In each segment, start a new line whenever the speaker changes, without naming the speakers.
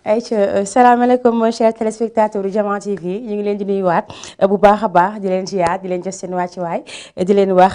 ayca salaamaaleykum chers téléspectateurs yu Diama TV ñu ngi leen di nuyuwaat bu baax a baax di leen ziar di leen jox seen wàccuwaay di leen wax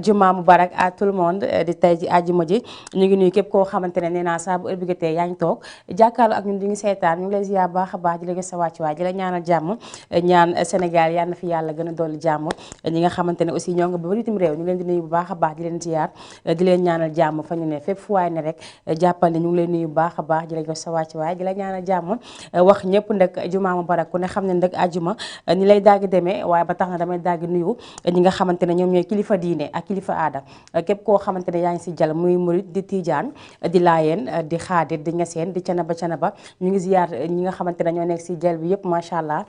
juma mubarak à tout le monde di tey ji àjjuma ji ñu ngi nuyu képp koo xamante ne nee naa saa bu ëllëgee tey yaa ngi toog jàkkaarloo ak ñun di ngi seetaan ñu ngi lay ziar baax a baax di la jox sa wàccuwaay di la ñaanal jàmm ñaan Sénégal yal na fi yàlla gën a dolli jàmm ñi nga xamante ne aussi ñoo nga ba bitim réew ñu ngi leen di nuyu bu baax a baax di leen ziar di leen ñaanal jàmm fa ñu ne fépp fu waay ne rek jàppal ne ñu ngi leen nuyu bu baax a baax di la jox sa wàccuwaay di la ñaanal jàmm wax ñëpp nag juma mubarak ku ne xam ne nag àjjuma ni lay daagi demee waaye ba tax na damay daagi nuyu ñi nga xamante ne ñoom ñooy kilifa diine ak kilifa aada képp koo xamante ne yaa ngi si jal muy murit di tijaan di laayeen di xaadir di ñaseen di canaba ñu ngi ziyaar ñi nga xamante ne ñoo nekk si jal bi yëpp macha allah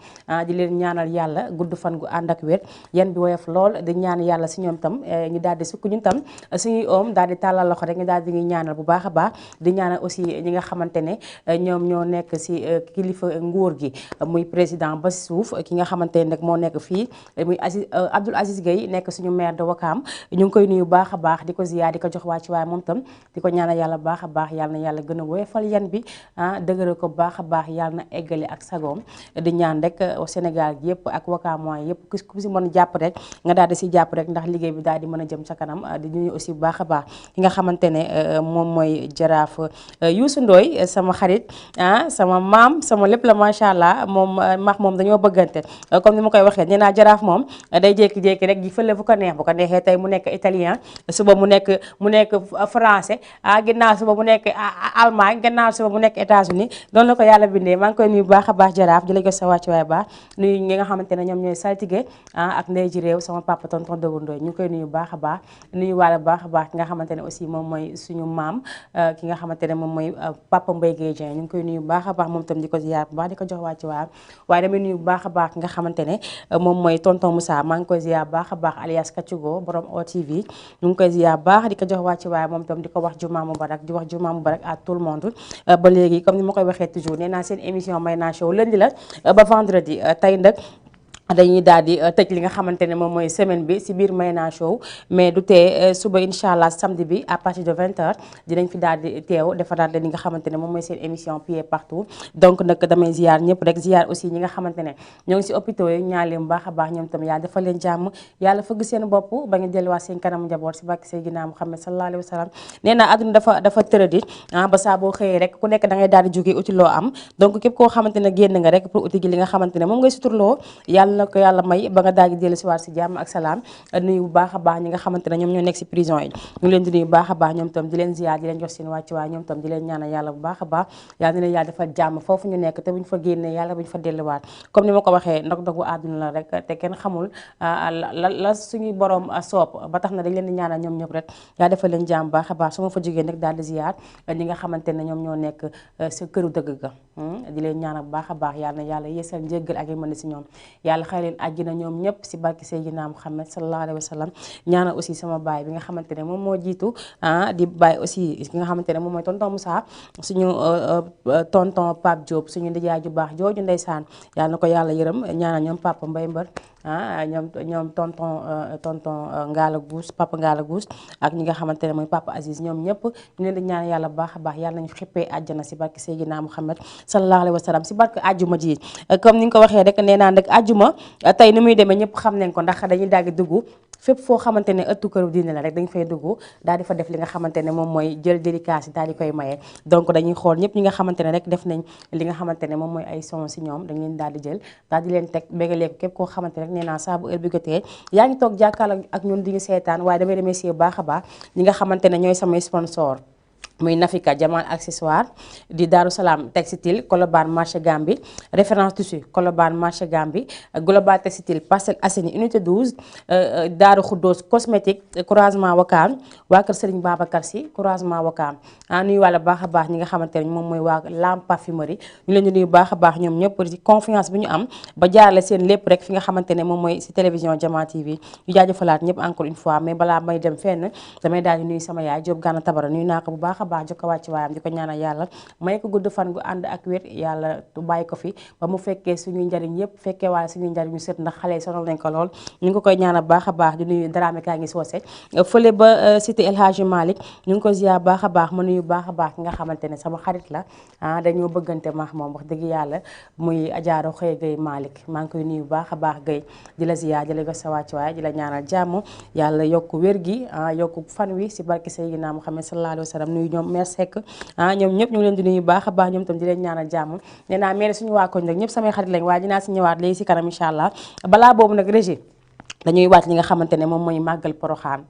di leen ñaanal yàlla gudd fan gu ànd ak wér yan bi woyof lool di ñaan yàlla si ñoom tam ñu daal di sukk ñun tam suñuy oom daal di tàllal loxo rek ñu daal di ñaanal bu baax a baax di ñaanal aussi ñi nga xamante ne ñoom ñoo nekk si kilifa nguur gi muy président ba si suuf ki nga xamante ne nag moo nekk fii muy Abdoul Aziz Gueye nekk suñu maire de Ouakam ñu ngi koy nuyu baax a baax di ko ziyaar di ko jox waa ci waaye moom tam di ko ñaanal yàlla baax a baax yàlla na yàlla gën a woyofal yan bi dëgëral ko baax a baax yàlla na eggale ak sagoom di ñaan rek Sénégal gi yëpp ak Ouakam waay yëpp ku si mën jàpp rek nga daal di si jàpp rek ndax liggéey bi daal di mën a jëm sa kanam di nuyu aussi bu baax a baax ki nga xamante ne moom mooy jaraaf Youssou Ndoye sama xarit sama maam sama lépp la macha allah moom dañoo bëggante comme ni ma koy waxee nee naa jaraaf moom day jékki-jékki rek ji fële fu ko neex bu ko neexee tey mu nekk italien suba mu nekk français ginnaaw suba mu nekk Allemagne ginnaaw suba mu nekk États-Unis doon la ko yàlla bindee maa ngi koy nuyu baax a baax jaraaf di la jox sa wàccuwaay baax nuyu ñi nga xamante ne ñoom ñooy saltige ak ndey ji réew sama papa tonton Dogo Ndoye ñu ngi koy nuyu baax a baax nuyu waale baax a baax ki nga xamante ne aussi moom mooy suñu maam ki nga xamante ne moom mooy papa Mbaye Guèye Dieng ñu ngi koy nuyu baax a baax moom tam di ko ziar bu baax di ko jox wàcc waa waaye damay nuyu bu baax a baax nga xamante ne moom mooy tonton Moussa maa ngi koy ziar baax a baax alias Kachugo borom OTV ñu ngi koy ziar baax di ko jox wàcc waaye moom tam di ko wax juma mubarak di wax juma mubarak à tout le monde ba léegi comme ni ma koy waxee toujours nee naa seen émission Mayna Show lundi la ba vendredi tey nag dañuy daal di tëj li nga xamante ne moom mooy semaine bi si biir Mayna Show mais du tee suba incha allah samedi bi à partir de 20h dinañ fi daal di teew defaraat li nga xamante ne moom mooy seen émission pied partout donc nag damay ziar ñëpp rek ziar aussi ñi nga xamante ne ñoo ngi si hôpitaux yi ñaan leen baax a baax ñoom tam yàlla defal leen jàmm yàlla fëgg seen bopp ba nga delluwaat seen kanam njaboot si barke Seydina Muhammad sallallahu alayhi wa sallam nee naa àdduna dafa tëradi ba saa boo xëyee rek ku nekk da ngay daal di jóge uti loo am donc képp koo xamante ne génn nga rek pour uti gi li nga xamante ne moom ngay suturloo yàlla na ko yàlla may ba nga daal di dellu si waat si jàmm ak salaam nuyu bu baax a baax ñi nga xamante ne ñoom ñoo nekk si prison yi ñu leen di nuyu bu baax a baax ñoom tam di leen ziar di leen jox seen wàcc waay ñoom tam di leen ñaanal yàlla bu baax a baax yàlla na leen yàlla defal jàmm foofu ñu nekk te buñ fa génnee yàlla buñ fa delluwaat comme ni ma ko waxee ndog-ndogu àdduna la rek te kenn xamul la suñuy borom soob ba tax na dañ leen di ñaanal ñoom ñëpp rek yàlla defal leen jàmm bu baax a baax su ma fa jógee nag daal di ziar ñi nga xamante ne ñoom ñoo nekk sa këru dëgg ga di leen ñaanal bu baax a baax yàlla na yàlla yeesal njéggal ak mën si ñoom yàlla xëy leen àjjana ñoom ñëpp si barke Seydina Muhammad sallallahu alayhi wa sallam ñaanal aussi sama baay bi nga xamante ne moom moo jiitu di baay aussi ki nga xamante ne moom mooy tonton Moussa suñu tonton Pape Diop suñu ndijaay ju baax jooju ndeysaan yàlla na ko yàlla yërëm ñaanal ñoom papa Mbaye Mbër ñoom tonton Ngala Gous papa Ngala Gous ak ñi nga xamante ne mooy papa Aziz ñoom ñëpp ñu leen di ñaan yàlla baax a baax yàlla nañu xippee àjjana si barke Seydina Muhammad sallallahu alayhi wa sallam si barke àjjuma ji comme ni nga ko waxee rek nee naa nag àjjuma tey ni muy demee ñëpp xam nañ ko ndax dañuy daal di dugg fépp foo xamante ne ëttu këru diine la rek dañ fay dugg daal di fa def li nga xamante ne moom mooy jël dédicace yi daal di koy maye donc dañuy xool ñëpp ñi nga xamante ne rek def nañ li nga xamante ne moom mooy ay son si ñoom dañ leen daal di jël daal di leen teg bégalee ko képp koo xamante rek nee naa saa bu heure bi jotee yaa ngi toog jàkkaarloo ak ñun di ñu seetaan waaye damay remercier bu baax a baax ñi nga xamante ne ñooy samay sponsor muy Nafika Jamal accessoire di Darou Salam textile Colobane marché Gambi référence tissu Colobane marché Gambi global textile Parcelles Assainies unité 12 Darou Khoudoss cosmétique croisement Wakam waa kër Serigne Babacar Sy croisement Wakam nuyu wàlla baax a baax ñi nga xamante ne moom mooy waa Lam Parfumerie ñu leen di nuyu baax a baax ñoom ñëpp ci confiance bi ñu am ba jaarale seen lépp rek fi nga xamante ne moom mooy ci télévision Jama TV ñu jaajëfalaat ñëpp encore une fois mais balaa may dem fenn damay daal di nuyu sama yaay Diop Gana Tabara nuyu naa ko bu baax a baax jokko wàcc waayam di ko ñaanal yàlla may ko gudd fan gu ànd ak wér yàlla bàyyi ko fi ba mu fekkee suñuy njariñ yëpp fekkee waaye suñuy njariñ ñu sët ndax xale yi sonal nañ ko lool ñu ngi ko koy ñaanal baax a baax di nuyu Dramé kaa ngi soose fële ba cité El Hadji Malick ñu ngi ko ziar baax a baax ma nuyu baax a baax ki nga xamante ne sama xarit la dañoo bëggante maax moom wax dëgg yàlla muy ajaaro xëy Guèye Malick maa ngi koy nuyu baax a baax Guèye di la ziar di la ko sa wàcc waay di la ñaanal jàmm yàlla yokk wér gi yokk fan wi si barke Seydina Muhammad sallallahu alayhi wa sallam nuyu ñoom mère Seck ñoom ñëpp ñu ngi leen di nuyu baax a baax ñoom tam di leen ñaanal jàmm nee naa mel suñu waa koñ rek ñëpp samay xarit lañ waaye dinaa si ñëwaat léegi si kanam incha allah balaa boobu nag régie dañuy wàcc li nga xamante ne moom mooy màggal Poroxaan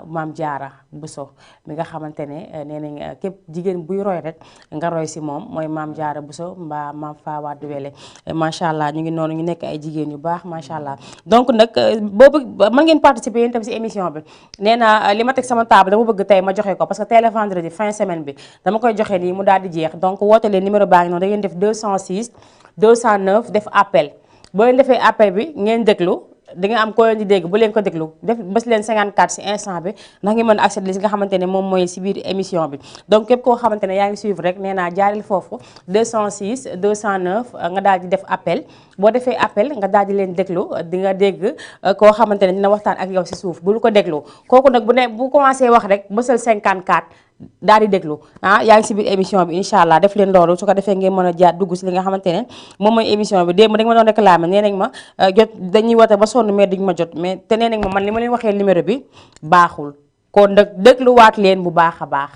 maam Jaara Buso mi nga xamante ne nee nañ képp jigéen buy roy rek nga roy si moom mooy maam Jaara Buso mbaa maam Fawade Wele macha allah ñu ngi noonu ñu nekk ay jigéen yu baax macha allah. donc nag boobu mën ngeen participer yéen tam si émission bi nee naa li ma teg sama table dama bëgg tey ma joxe ko parce que tey la vendredi fin semaine bi dama koy joxe nii mu daal di jeex donc woote leen numéro baa ngi noonu da ngeen def 206 209 def appel boo leen defee appel bi ngeen déglu. di nga am ko leen di dégg bu leen ko déglu def bés leen 54 ci instant bi ndax ngi mën a accéder li nga xamante ne moom mooy ci biir émission bi donc képp koo xamante ne yaa ngi suivre rek nee naa jaaril foofu 206 209 nga daal di def appel boo defee appel nga daal di leen déglu di nga dégg koo xamante ne dina waxtaan ak yow ci suuf bul ko déglu kooku nag bu commencé wax rek bësal 54 daal di déglu yaa ngi si biir émission bi incha allah def leen loolu su ko defee ngeen mën a jaar dugg si li nga xamante ne moom mooy émission bi démb dañ ma doon réclamer nee nañ ma jot dañuy woote ba sonn mais duñ ma jot mais te nee nañ ma man li ma leen waxee numéro bi baaxul kon nag dégluwaat leen bu baax a baax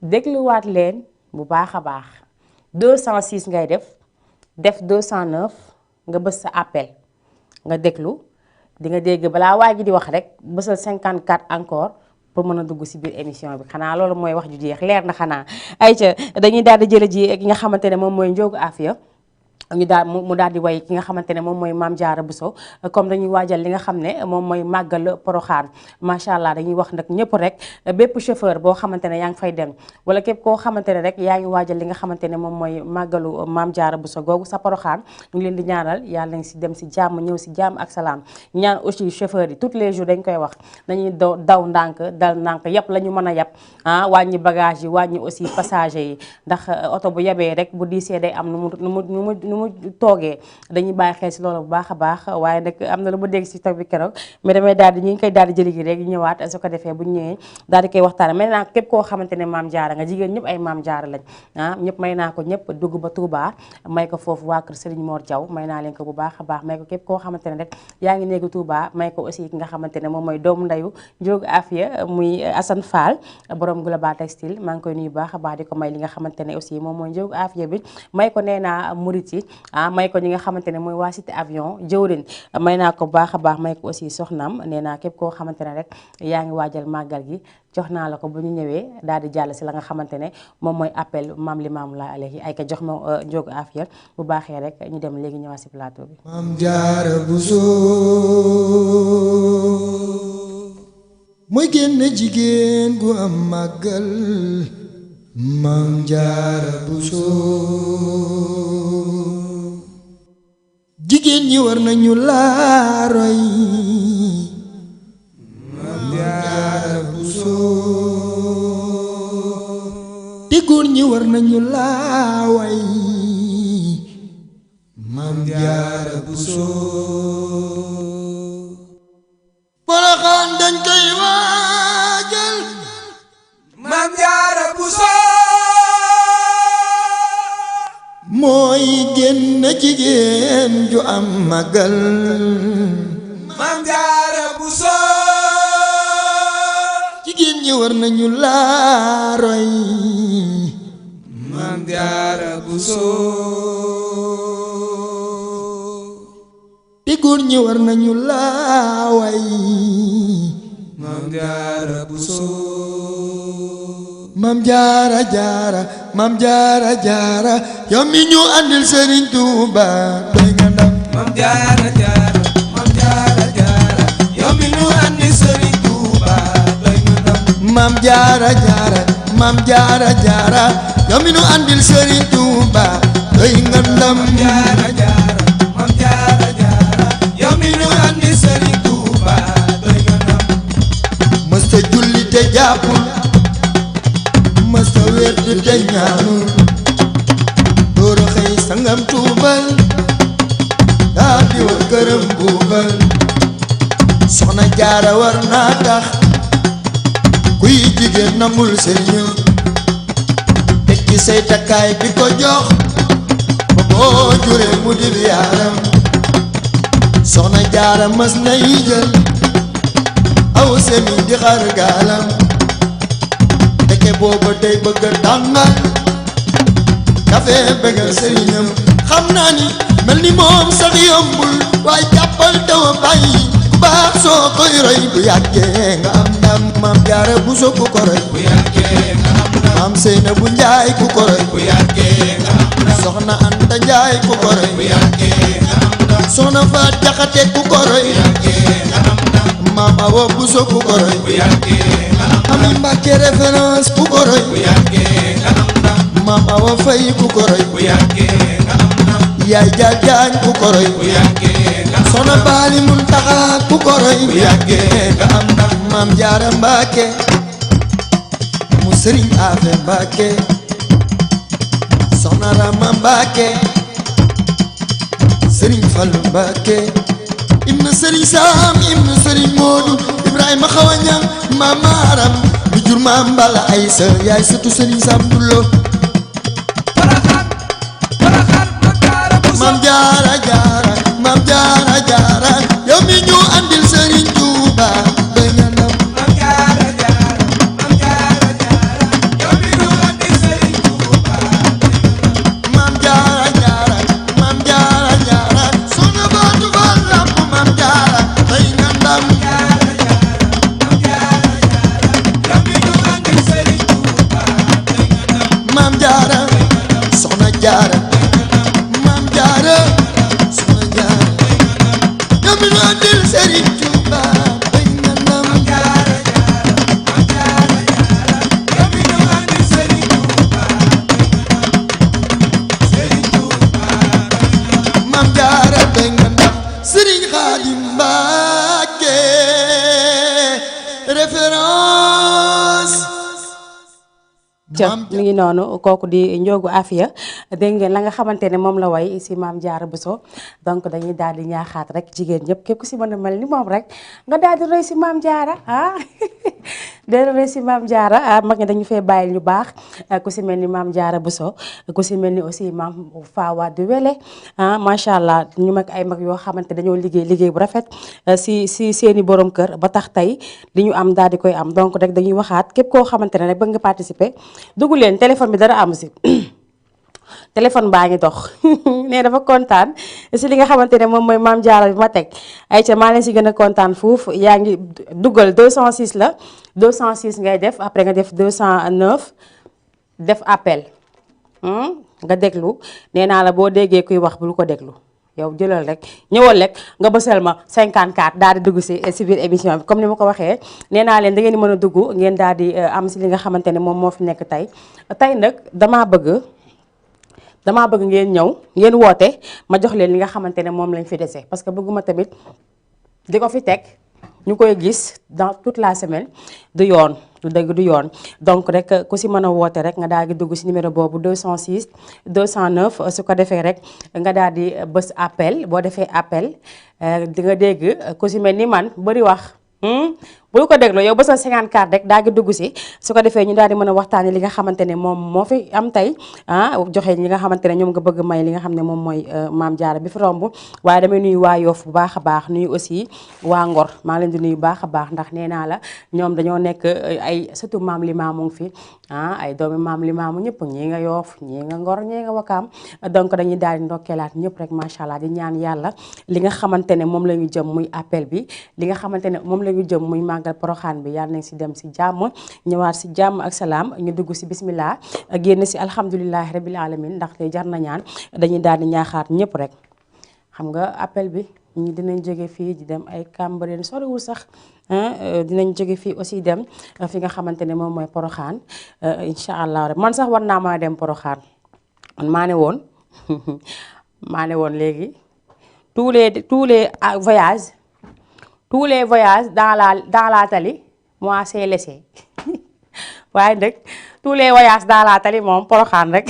dégluwaat leen bu baax a baax 206 ngay def 209 nga bës sa appel nga déglu di nga dégg balaa waa ji di wax rek bësal 54 encore pour mën a dugg ci biir émission bi xanaa loolu mooy wax ju jeex leer na xanaa ayca dañuy daal di jële ji ki nga xamante ne moom mooy Njóogu Afia mu daal di way ki nga xamante ne moom mooy Maam Jaara Buso comme dañuy waajal li nga xam ne moom mooy màggal Poroxaan macha allah dañuy wax nag ñëpp rek bépp chauffeur boo xamante ne yaa ngi fay dem wala képp koo xamante ne rek yaa ngi waajal li nga xamante ne moom mooy màggalu Maam Jaara Buso googu sa Poroxaan ñu ngi leen di ñaanal yàlla nañ si dem si jàmm ñëw si jàmm ak salaam ñaan aussi chauffeur yi tous les jours dañ koy wax dañuy daw ndànk dal ndànk yëpp la ñu mën a yàpp wàññi bagage yi wàññi aussi passager yi ndax oto bu yebee rek bu diisee day am nu mu toogee dañuy bàyyi xel si loolu bu baax a baax waaye nag am na lu ma dégg si toog bi keroog mais damay daal di ñu ngi koy daal di jëli gi rek ñëwaat su ko defee bu ñu ñëwee daal di koy waxtaan maintenant képp koo xamante ne maam jaara nga jigéen ñëpp ay maam jaara lañ ñëpp may naa ko ñëpp dugg ba Touba may ko foofu waa kër Serigne Mor Diaw may naa leen ko bu baax a baax may ko képp koo xamante ne rek yaa ngi néegu Touba may ko aussi ki nga xamante ne moom mooy doomu ndeyu Njóogu Afia muy Assane Fall borom global textile maa ngi koy nuyu baax a baax di ko may li nga xamante ne aussi moom mooy Njóogu Afia bi may ko nee naa murit yi may ko ñi nga xamante ne mooy waa cité avion jëwrin may naa ko baax a baax may ko aussi soxnaam nee naa képp koo xamante ne rek yaa ngi waajal màggal gi jox naa la ko bu ñu ñëwee daal di jàll si la nga xamante ne moom mooy appel maam Limaamu Laay alayhi ay ka jox ma Njóogu Afia bu baaxee rek ñu dem léegi ñëwaat si plateau bi.
Maam Jaara Buso mooy génn jigéen gu am màggal Maam Jaara Buso jigéen ñi war nañu laa roy Maam Jaara Buso te góor ñi war nañu laa way Maam Jaara Buso Poroxaan dañ koy waajal Maam Jaara Buso mooy génn jigéen ju am màggal Maam Jaara Buso jigéen ñi war nañu laa roy Maam Jaara Buso te góor ñi war nañu laa way Maam Jaara Buso Mam Jaara Jaara Mam Jaara Jaara yow mi ñu andil Serigne Touba doy nga ndam.
Mam Jaara Jaara Mam Jaara Jaara yow mi ñu andil Serigne Touba doy nga ndam.
Mam Jaara Jaara Mam Jaara Jaara yow mi ñu andil Serigne Touba doy nga ndam.
Mam Jaara Jaara Mam Jaara Jaara yow mi ñu andil Serigne Touba doy nga ndam.
Mësta julli te jàppul mësta wér te ñaanul door a xëy sangam tuubal daa di war këram buubal. Soxna Jaara war naa tax kuy jigéen nangul sëriñam tekki say takkaay di ko jox ba boo juree mu dib yaaram. Soxna Jaara mas nay jël aw semi di xar gaalam ndeke booba day bëgg a tàngal kafe bëggal sëriñam. Xam naa ni mel ni moom sax yombul waaye jàppal tawa bàyyi ku baax soo koy roy bu yàggee nga am ndam. Maam Jaara Buso ku ko roy
bu yàggee nga am ndam.
Maam Seynabu Njaay ku ko roy
bu yàggee nga am ndam.
Soxna Anta Njaay ku ko roy
bu yàggee nga am ndam.
Soxna Faat Jaxate ku ko roy
bu yàggee nga am ndam.
Maam Awa Buso ku ko roy
bu yàggee nga am ndam.
Ami Mbàkke référence ku ko roy
bu yàggee nga am ndam.
Maam Awa Fay ku ko roy
bu yàggee nga am ndam.
Yaay Jaal Jaañ ku ko roy
bu yàggee nga am ndam.
Soxna Baali Muntaxa ku ko roy
bu yàggee nga am ndam.
Maam Jaara Mbàkke mu Sëriñ Afe Mbàkke Soxna Rama Mbàkke Sëriñ Fallu Mbàkke ibnu Sëriñ Saam ibnu Sëriñ Moodu Ibrahima Xawañang Maam Maaram mi jur Maam Balla Aysa yaay sëtu Sëriñ Saam Dullo. Mam Jaara Jaara Mam Jaara Jaara yow mi ñu andil Serigne Touba doy nga ndam.
Mam Jaara Jaara Mam Jaara Jaara yow mi ñu andil Serigne Touba doy nga ndam.
Mam Jaara Jaara Mam Jaara Jaara Soxna Faatu Faal Lamp Mam Jaara doy nga ndam.
Mam Jaara Jaara Mam Jaara Jaara yow mi ñu andil Serigne Touba doy nga ndam.
Mam Jaara Soxna Jaara Mam Jaara Soxna Jaara yow mi ñu andil Serigne Touba doy nga ndam.
Mam Jaara Jaara Mam Jaara Jaara yow mi ñu andil Serigne Touba doy nga ndam. Serigne Touba doy nga ndam.
Mam Jaara doy nga ndam. Serigne Khadim Mbacké référence.
mi ngi noonu kooku di Njoogu Afia dégg ngeen la nga xamante ne moom la way si Maam Jaara Buso. Donc dañuy daal di ñaaxaat rek jigéen ñëpp képp ku si mën a mel ni moom rek nga daal di roy si Maam Jaara de roy si Maam Jaara mag ñi dañu fee bàyyi ñu baax ku si mel ni Maam Jaara Buso ku si mel ni aussi Maam Fawa du Wele macha allah ñu mag ay mag yoo xamante dañoo liggéey bu rafet si seeni borom kër ba tax tey li ñu am daal di koy am. Donc rek dañuy waxaat képp koo xamante ne rek bëgg nga participer dugg leen téléphone bi dara amu si téléphone baa ngi dox nee dafa kontaan si li nga xamante ne moom mooy Maam Jaara bi ma teg ay ca maa leen si gën a kontaan fuuf yaa ngi duggal 206 la 206 ngay def après nga def 209 def appel nga déglu nee naa la boo déggee kuy wax bul ko déglu yow jëlal rek ñëwal rek nga bësal ma 54 daal di dugg si biir émission bi comme ni ma ko waxee nee naa leen da ngeen di mën a dugg ngeen daal di am si li nga xamante ne moom moo fi nekk tey nag damaa bëgg ngeen ñëw ngeen woote ma jox leen li nga xamante ne moom lañ fi dese parce que bëgguma tamit di ko fi teg ñu koy gis dans toute la semaine du yoon du dëgg du yoon. Donc rek ku si mën a woote rek nga daal di dugg si numéro boobu 206 209 su ko defee rek nga daal di bës appel boo defee appel di nga dégg ku si mel ni man bëri wax. bul ko déglu yow bësal 54 rek daa ngi dugg si su ko defee ñu daal di mën a waxtaanee li nga xamante ne moom moo fi am tey joxe ñi nga xamante ne ñoom nga bëgg may li nga xam ne moom mooy Maam Jaara bi fi romb. Waaye damay nuyu waa Yoff bu baax a baax nuyu aussi waa Ngor maa leen di nuyu baax a baax ndax nee naa la ñoom dañoo nekk ay surtout Maam Limaamu ngi fi ay doomi Maam Limaamu ñëpp ñii nga Yoff ñii nga Ngor ñii nga Wakaam. Donc dañuy daal di ndokkeelaat ñëpp rek macha allah di ñaan yàlla li nga xamante ne moom la ñu jëm muy appel bi li nga xamante ne moom la ñu jëm muy màggal màggal Poroxaan bi yàlla nañ si dem si jàmm ñëwaat si jàmm ak salaam ñu dugg si bismillah génn si alhamdulilahi rabil alamin ndaxte jar na ñaan dañuy daal di ñaaxaat ñëpp rek xam nga appel bi ñi dinañ jóge fii di dem ay Cambérène soriwul sax dinañ jóge fii aussi dem fi nga xamante ne moom mooy Poroxaan incha allah man sax war naa maa dem Poroxaan man maa ne woon léegi tous les voyages dans la tali moi c'est laissé waaye nag tous les voyages dans la tali moom Poroxaan rek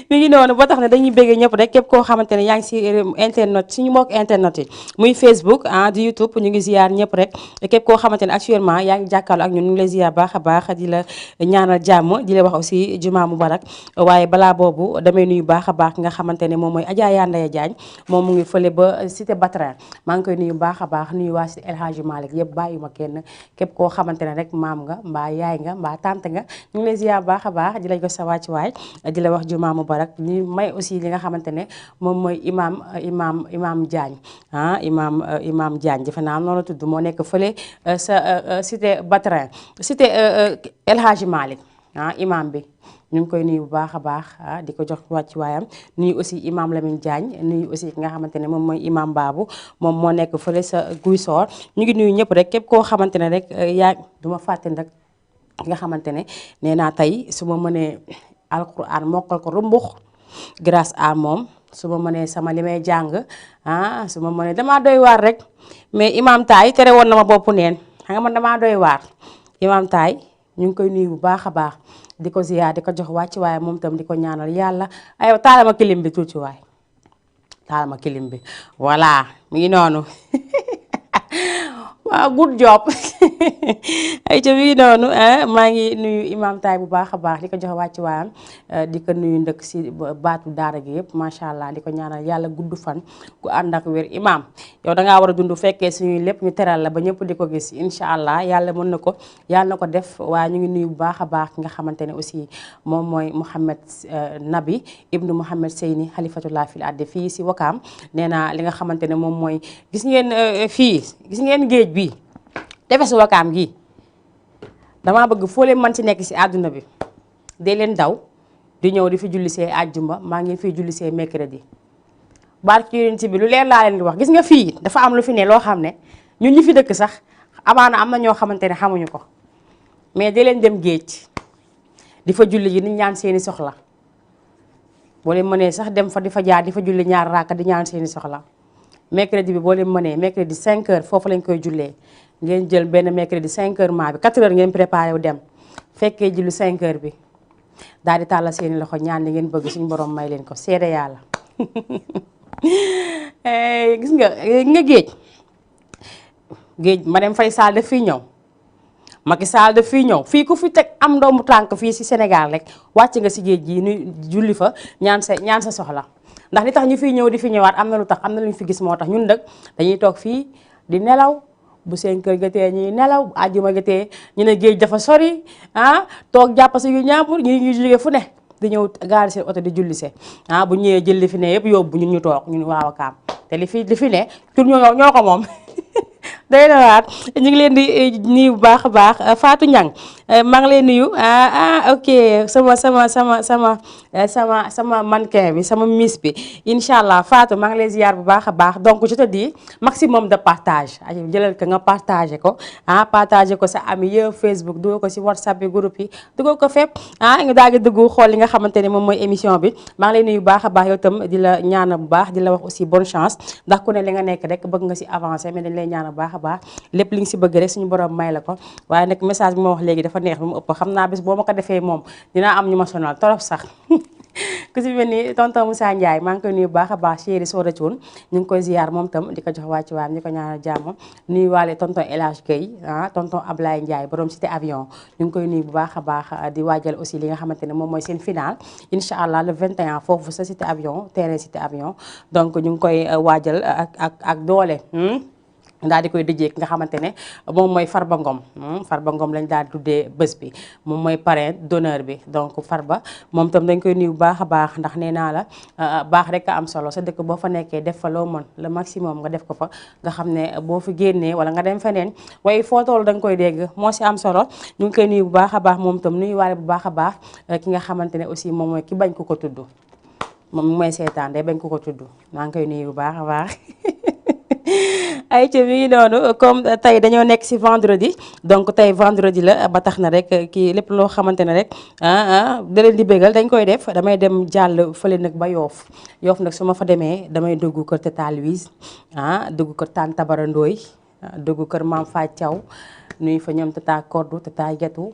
mi ngi noonu ba tax ne dañuy bëggee ñëpp rek képp koo xamante ne yaa ngi si internet suñu mbokk internet yi muy Facebook di YouTube ñu ngi ziar ñëpp rek képp koo xamante ne actuellement yaa ngi jàkkaarloo ak ñun ñu ngi lay ziar baax a baax di la ñaanal jàmm di la wax aussi juma mubarak waaye balaa boobu damay nuyu baax a baax nga xamante ne moom mooy Adja Yandaya Diagne moom mu ngi fële ba cité Batrin maa ngi koy nuyu baax a baax nuyu waa cité El Hadji Malick yëpp bàyyuma kenn képp koo xamante ne rek maam nga mbaa yaay nga mbaa tante nga ñu ngi lay ziar baax a baax di la jox sa wàccuwaay di la wax juma mubarak ñu may aussi li nga xamante ne moom mooy imam Diagne imam Diagne defe naa noonu la tudd moo nekk fële sa cité Batrin cité El Hadji Malick imam bi ñu ngi koy nuyu bu baax a baax di ko jox wàccuwaayam nuyu aussi imam Lamine Diagne nuyu aussi ki nga xamante ne moom mooy imam Babou moom moo nekk fële sa Guy Soor ñu ngi nuyu ñëpp rek képp koo xamante ne rek yaa duma fàtte rek ki nga xamante ne nee naa tey su ma mënee alquran mokkal ko rumbux grâce à moom su ma mënee sama li may jàng su ma mënee damaa doy waar rek mais imam Taay tere woon na ma bopp neen xam nga man damaa doy waar imam Taay ñu ngi koy nuyu bu baax a baax di ko ziyaar di ko jox wàcc waaye moom tam di ko ñaanal yàlla aywa taalama kilim bi tuuti waay taalama kilim bi voilà mi ngi noonu waaw good job ay ca bii noonu maa ngi nuyu imam Taay bu baax a baax di ko jox wàcc waayam di ko nuyu ndëkk si baatu daara gi yëpp macha allah di ko ñaanal yàlla gudd fan ku ànd ak wér imam yow dangaa war a dund fekkee suñuy lépp ñu teral la ba ñëpp di ko gis incha allah yàlla mën na ko yàlla na ko def waaye ñu ngi nuyu bu baax a baax ki nga xamante ne aussi moom mooy Mouhamed Nabi ibnu Mouhamed Seyni xalifatullah fil adde fii si Wakaam nee naa li nga xamante ne moom mooy gis ngeen géej bi tefesu Wakaam gi damaa bëgg foo leen mën ci nekk si àdduna bi dee leen daw di ñëw di fi julli see àjjuma maa ngi fiy julli see mercredi barki yonent bi lu leen laa leen di wax gis nga fii dafa am lu fi ne loo xam ne ñun ñi fi dëkk sax amaana am na ñoo xamante ne xamuñu ko mais dee leen dem géej di fa julli ji di ñaan seeni soxla boo leen mënee sax dem fa di fa jaar di fa julli ñaar raaka di ñaan seeni soxla mercredi bi boo leen mënee mercredi 5 heures foofu lañ koy jullee ngeen jël benn mercredi 5 heures maa bi 4 heures ngeen préparé wu dem fekkee julli 5 heures bi daal di tàllal seeni loxo ñaan li ngeen bëgg suñu borom may leen ko seede yàlla gis nga géej Marème Faye Sall daf fii ñëw Macky Sall daf fii ñëw fii ku fi teg am doomu tànk fii si Sénégal rek wàcc nga si géej gi nu julli fa ñaan sa soxla ndax li tax ñu fiy ñëw di fi ñëwaat am na lu tax am na lu ñu fi gis moo tax ñun nag dañuy toog fii di nelaw bu 5 heures jotee ñuy nelaw bu àjjuma jotee ñu ne géej dafa sori toog jàpp si yu ñaambur ñu jóge fu ne di ñëw gaari seen oto di julli see bu ñëwee jël li fi ne yëpp yóbbu ñun ñu toog ñun waa Wakaam te li fi ne tur ñoo ko moom day na waat ñu ngi leen di nuyu bu baax a baax Fatou Niang maa ngi leen nuyu ok sama mannequin bi sama miss bi incha allah Fatou maa ngi leen ziar bu baax a baax donc je te dis maximum de partage jëlal ko nga partagé ko partagé ko sa ami yëpp Facebook dugal ko si WhatsApp bi groupe yi dugal ko fépp nga daal di dugg xool li nga xamante ne moom mooy émission bi maa ngi leen nuyu bu baax a baax yow itam di la ñaanal bu baax di la wax aussi bonne chance ndax ku ne li nga nekk rek bëgg nga si avancer mais dañ lay ñaanal bu baax a baax lépp li nga si bëgg rek suñu borom may la ko waaye nag message bi ma wax léegi dafa neex bi mu ëpp xam naa bés boo ma ko defee moom dinaa am ñu ma sonal torop sax ku si mel ni tonton Moussa Ndiaye maa ngi koy nuyu bu baax a baax chéri Soda Thioune ñu ngi koy ziar moom tam di ko jox wàcc waayam di ko ñaanal jàmm nuyu waale tonton El Hadj Gueye tonton Ablaye Ndiaye borom cité avion ñu ngi koy nuyu bu baax a baax di waajal aussi li nga xamante ne moom mooy seen final incha allah le 21 foofu sa cité avion terrain cité avion donc ñu ngi koy waajal ak doole daal di koy dëjee ki nga xamante ne moom mooy Farba Ngom Farba Ngom lañ daal di tuddee bés bi moom mooy parrain d'honneur bi donc Farba moom tam dañ koy nuyu bu baax a baax ndax nee naa la baax rek a am solo sa dëkk boo fa nekkee def fa loo mën le maximum nga def ko fa nga xam ne boo fi génnee wala nga dem feneen waaye foo toll da nga koy dégg moo si am solo ñu ngi koy nuyu bu baax a baax moom tam nuyu waale bu baax a baax ki nga xamante ne aussi moom mooy ki bañ ko ko tudd moom mooy seetaan day bañ ko ko tudd maa ngi koy nuyu bu baax a baax ay ci mi ngi noonu comme tey dañoo nekk ci vendredi donc tey vendredi la ba tax na rek kii lépp loo xamante ne rek da leen di bégal dañ koy def damay dem jàll fële nag ba Yoof Yoof nag su ma fa demee damay dugg kër Tata Louise dugg kër Tante Tabara Ndoy dugg kër Maam Fatou Thiaw nuyu fa ñoom Tata Koddu Tata Jatu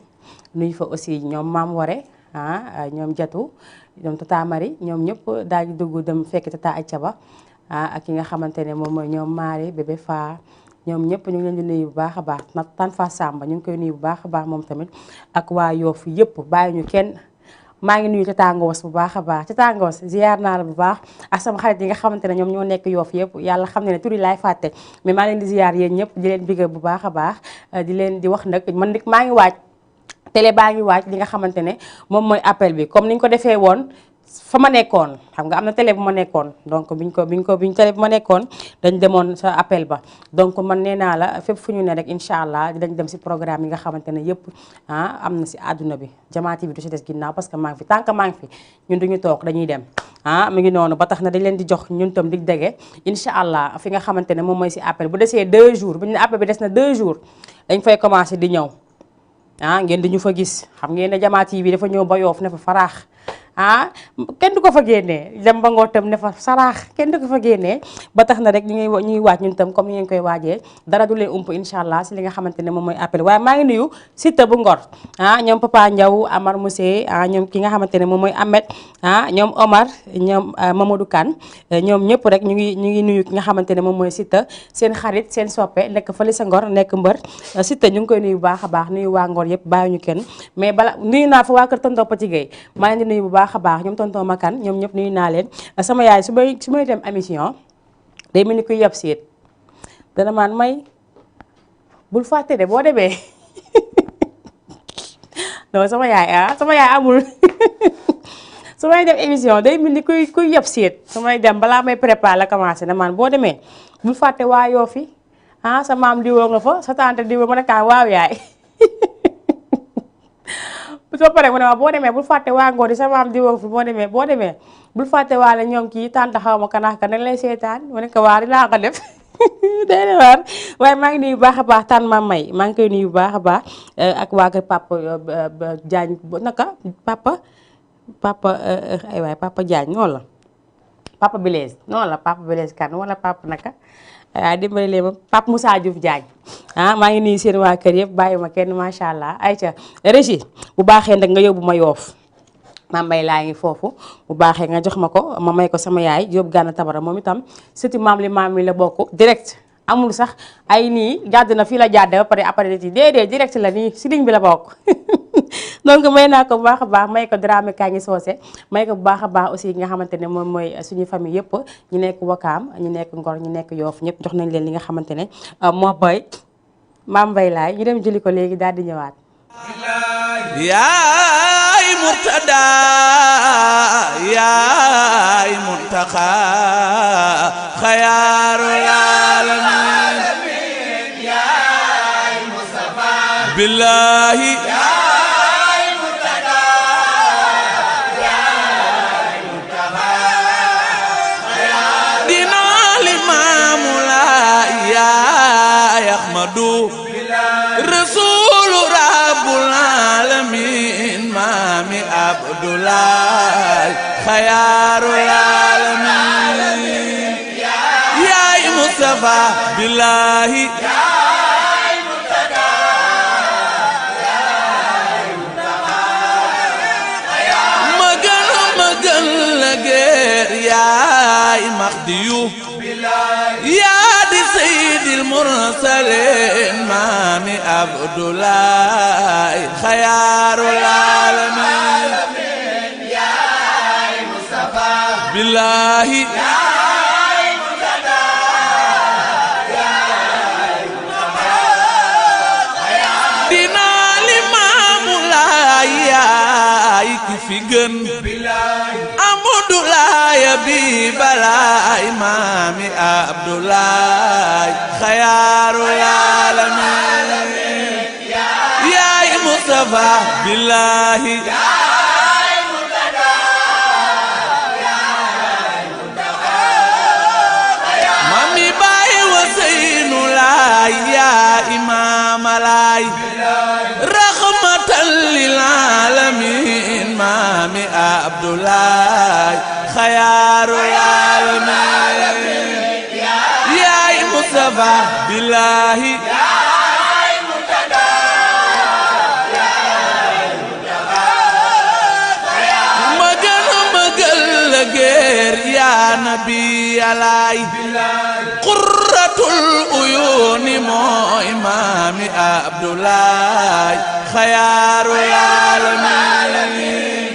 nuyu fa aussi ñoom Maam Ware ñoom Jatu ñoom Tata Mari ñoom ñëpp daal di dugg dem fekk Tata Acaba ak ki nga xamante ne moom mooy ñoom Maari bébé Fa ñoom ñëpp ñu ngi leen di nuyu bu baax a baax na Tan Fa Samba ñu ngi koy nuyu bu baax a baax moom tamit ak waa Yoof yëpp bàyyi ñu kenn maa ngi nuyu Tata Ngos bu baax a baax Tata Ngos ziar naa la bu baax ak sama xarit yi nga xamante ne ñoom ñoo nekk Yoof yëpp yàlla xam ne ne turi laay fàtte mais maa leen di ziar yéen ñëpp di leen bigga bu baax a baax di leen di wax nag man nag maa ngi waaj télé baa ngi waaj li nga xamante ne moom mooy appel bi comme niñ ko defee woon fa ma nekkoon xam nga am na télé bu ma nekkoon donc biñ télé bu ma nekkoon dañ demoon sa appel ba donc man nee naa la fépp fu ñu ne rek incha allah dinañ dem si programme yi nga xamante ne yëpp am na si àdduna bi Jama TV bi du si des ginnaaw parce que maa ngi fi tant que maa ngi fi ñun duñu toog dañuy dem mi ngi noonu ba tax na dañ leen di jox ñun tam dig dege incha allah fi nga xamante ne moom mooy si appel bu desee 2 jours bu ñu ne appel bi des na 2 jours dañ fay commencé di ñëw ngeen di ñu fa gis xam ngeen ne Jama TV bi dafa ñëw ba Yoof ne fa faraax kenn du ko fa génnee dem ba ngoo tam ne fa saraax kenn du ko fa génnee ba tax na rek ñuy waaj ñun tam comme ni ngeen koy waajee dara du leen ump incha allah si li nga xamante ne moom mooy appel waaye maa ngi nuyu Siteu bu Ngor ñoom Papa Ndiaw Amar Moussé ñoom ki nga xamante ne moom mooy Ahmed ñoom Omar ñoom Mamadou Kane ñoom ñëpp rek ñu ngi nuyu ki nga xamante ne moom mooy Siteu seen xarit seen soppe nekk fële sa Ngor nekk mbër Siteu ñu ngi koy nuyu bu baax a baax nuyu waa Ngor yëpp bàyyi ñu kenn mais bala nuyu naa fa waa kër tonton Petit Gueye maa ngi nuyu bu baax a baax ñoom tonton Makan ñoom ñëpp nuyu naa leen sama yaay su may dem émission day mel ni kuy yab seet dana maan may bul fàtte de boo demee non sama yaay amul su may dem émission day mel ni kuy yab seet su may dem balaa may préparer la commencé na maan boo demee bul fàtte waa Yoof fi sa maam diwoo nga fa sa tante diwoo ma ne kaa waaw yaay soo paree mu ne ma boo demee bul fàtte waa Ngor di sa maam di woo fi boo demee bul fàtte waale ñoom kii tànta xaw ma kanaax ka nañ lay seetaan mu ne ko waa dinaa ko def day de waar waaye maa ngi nuyu bu baax a baax tànn ma may maa ngi koy nuyu bu baax a baax ak waa kër Papa Diagne naka Papa Diagne noonu la Papa Blaise noonu la Papa Blaise kan wala Papa naka dimbali leen ma Pape Moussa Diouf Diagne maa ngi nuyu seen waa kër yëpp bàyyi ma kenn macha allah ayca Régis bu baaxee nag nga yóbbu ma Yoof Mame Mbaye laa ngi foofu bu baaxee nga jox ma ko ma may ko sama yaay yóbbu Gana Tabara moom itam surtout maam li la bokk direct amul sax ay nii jàdd na fii la jàdde ba pare après déedéet direct la nii si ligne bi la bokk donc may naa ko bu baax a baax may ko Dramé Kañi Soose may ko bu baax a baax aussi nga xamante ne moom mooy suñu famille yëpp ñu nekk Wakaam ñu nekk Ngor ñu nekk Yoof ñëpp jox nañ leen li nga xamante ne moo boy Mame Mbaye laay ñu dem jëli ko léegi daal di ñëwaat
yaay Murtada yaay Muntaxa xayaarul aalamiin yaay Mustafa billahi yaay Murtada yaay Muntaxa dina limaamu la yaay Ahmadu Rasulu Rabbul Alamin Mami Abdoulaye Khayarul Alamin Yaay Mustafa Billahi Yaay Murtada Yaay Muntaxa magal la geer Yaay Mahdiyu Yaa di Sayyidil Mursalin Mami Abdoulaye Khayarul Alamin Yaay Mustafa Billahi Yaay Murtada Yaay fi gën Amudulaay bi balaay maami Abdulaay xayaarul aalamiin yaay Mustafa billaahi mami baay Waseynu laay yaa imaama laay rahmatan lil aalamiin maami Abdulaay xayaarul aalamiin yaay Mustafa billaahi géer yaa nabi alaay qurratul uyuuni mooy maami Abdulaay xayaarul aalamiin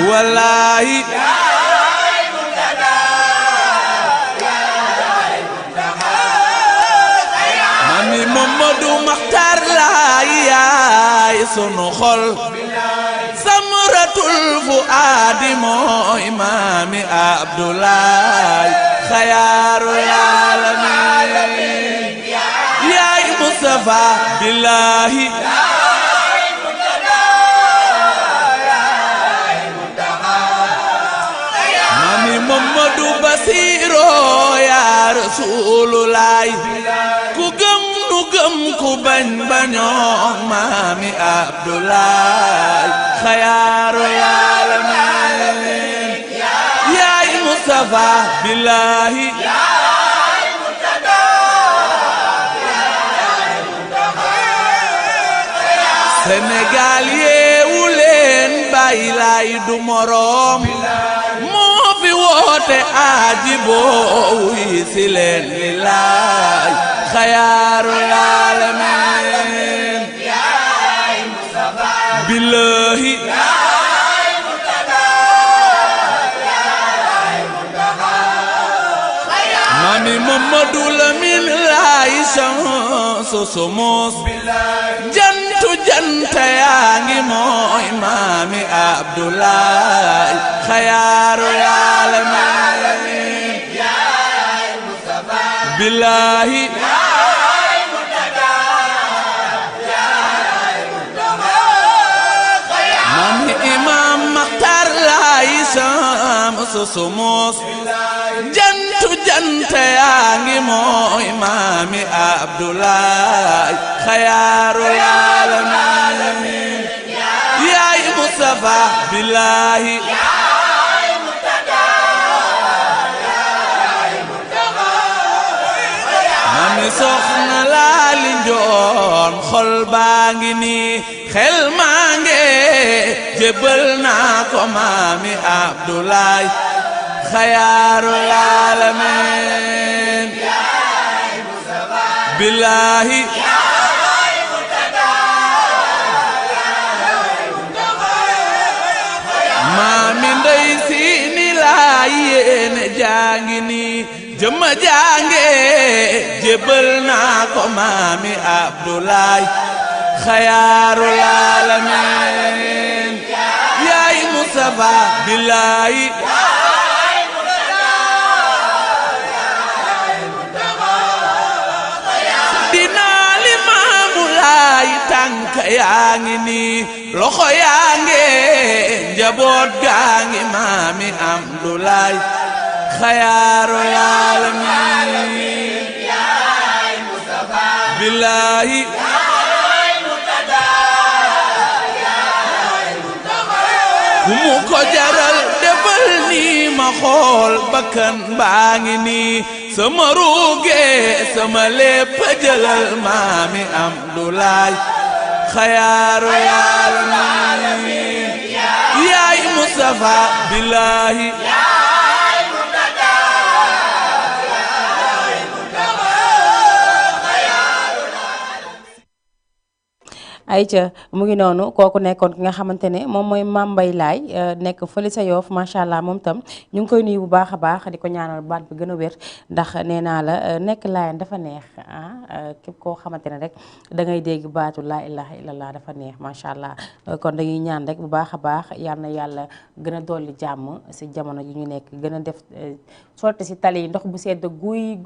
wallaahi mami Mamadu Maxtaar laay yaay sunu xol samratul fuaadi mooy maami Abdulaay xayaarul aalamiin yaay Mustafa billaahi mami Mamadu Basiiro yaa Rasuululaay ku gëm nu gëm ku bañ bañoo maami Abdulaay xayaarul aalamiin yaay Mustafa billaahi Sénégal yeewu leen bàyyi laay du moroom moo fi woote aaji boo wuy si leen lillaay xayaarul aalamiin billaahi mami Mamadu Lamin laay Shamsu Sumus jantu janta yaa ngi mooy maami Abdulaay xayaarul aalamiin billaahi mami Imam Maxtaar laay Shamsu Sumus jantu janta yaa ngi mooy maami Abdulaay xayaarul aalamiin yaay Mustafa billaahi mami soxna laali njoon xol baa ngi nii xel maa nge jébbal naa ko maami Abdulaay xayaarul aalamiin billaahi maami ndey siini laay yéene jaangi nii jëmma jaange jébbal naa ko maami Abdulaay xayaarul aalamiin yaay Mustafa billaahi tànk yaa ngi nii loxo yaa ngi njaboot gaa ngi maami Abdulaay xayaarul aalamiin billaahi ku mu ko jaral defal nii ma xool bakkan baa ngi nii sama ruuge sama lépp jëlal maami Abdulaay xayaarul aalamiin yaay Mustafa billaahi
ayca mu ngi noonu kooku nekkoon ki nga xamante ne moom mooy Mame Mbaye Laye nekk fële sa Yoff macha allah moom tam ñu ngi koy nuyu bu baax a baax di ko ñaanal baat bi gën a wér ndax nee naa la nekk Laayeen dafa neex képp koo xamante ne rek da ngay dégg baatu laa ilaha illallah dafa neex macha allah kon dañuy ñaan rek bu baax a baax yal na yàlla gën a dolli jàmm si jamono ji ñu nekk gën a def sotti si tali yi ndox bu sedd guy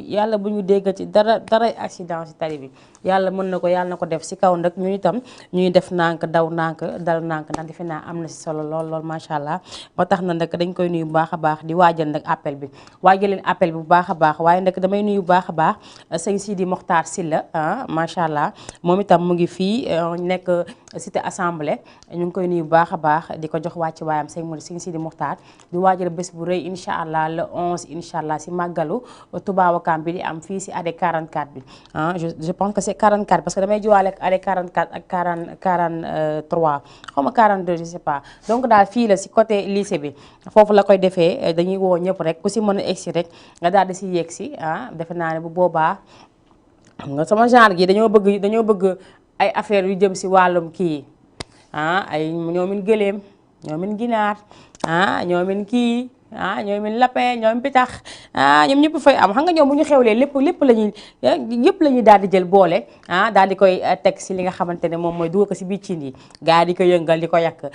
yàlla bu ñu dégg ci dara accident si tali bi yàlla mën na ko yàlla na ko def si kaw nag ñu itam ñuy def nànk daw nànk dal nànk ndax defe naa am na si solo lool macha allah ba tax na nag dañ koy nuyu bu baax a baax di waajal nag appel bi waajal leen appel bi bu baax a baax waaye nag damay nuyu bu baax a baax sëñ Sidi Mokhtar Sylla macha allah moom itam mu ngi fii nekk cité assemblée ñu ngi koy nuyu bu baax a baax di ko jox wàcc waayam sëñ Sidi Mokhtar di waajal bés bu rëy incha allah le 11 incha allah si màggalu Touba Ouakam bi di am fii si AD 44 bi je pense que c'est 44 parce que damay jiwaale ak AD 44 ak 43 xaw ma 42 je sais pas donc daal fii la si côté lycée bi foofu la koy defee dañuy woo ñëpp rek ku si mën a egsi rek nga daal di si yegg si defe naa ne bu boobaa xam nga sama genre gi dañoo bëgg ay affaire yu jëm si wàllum kii ay ñoomin gëléem ñoomin ginaar ñoomin kii ñoomin lapin ñoomin pitax ñoom ñëpp fay am xam nga ñoom bu ñu xewlee lépp la ñuy daal di jël boole daal di koy teg si li nga xamante ne moom mooy dugal ko si biir cin yi gars yi di ko yëngal di ko yàq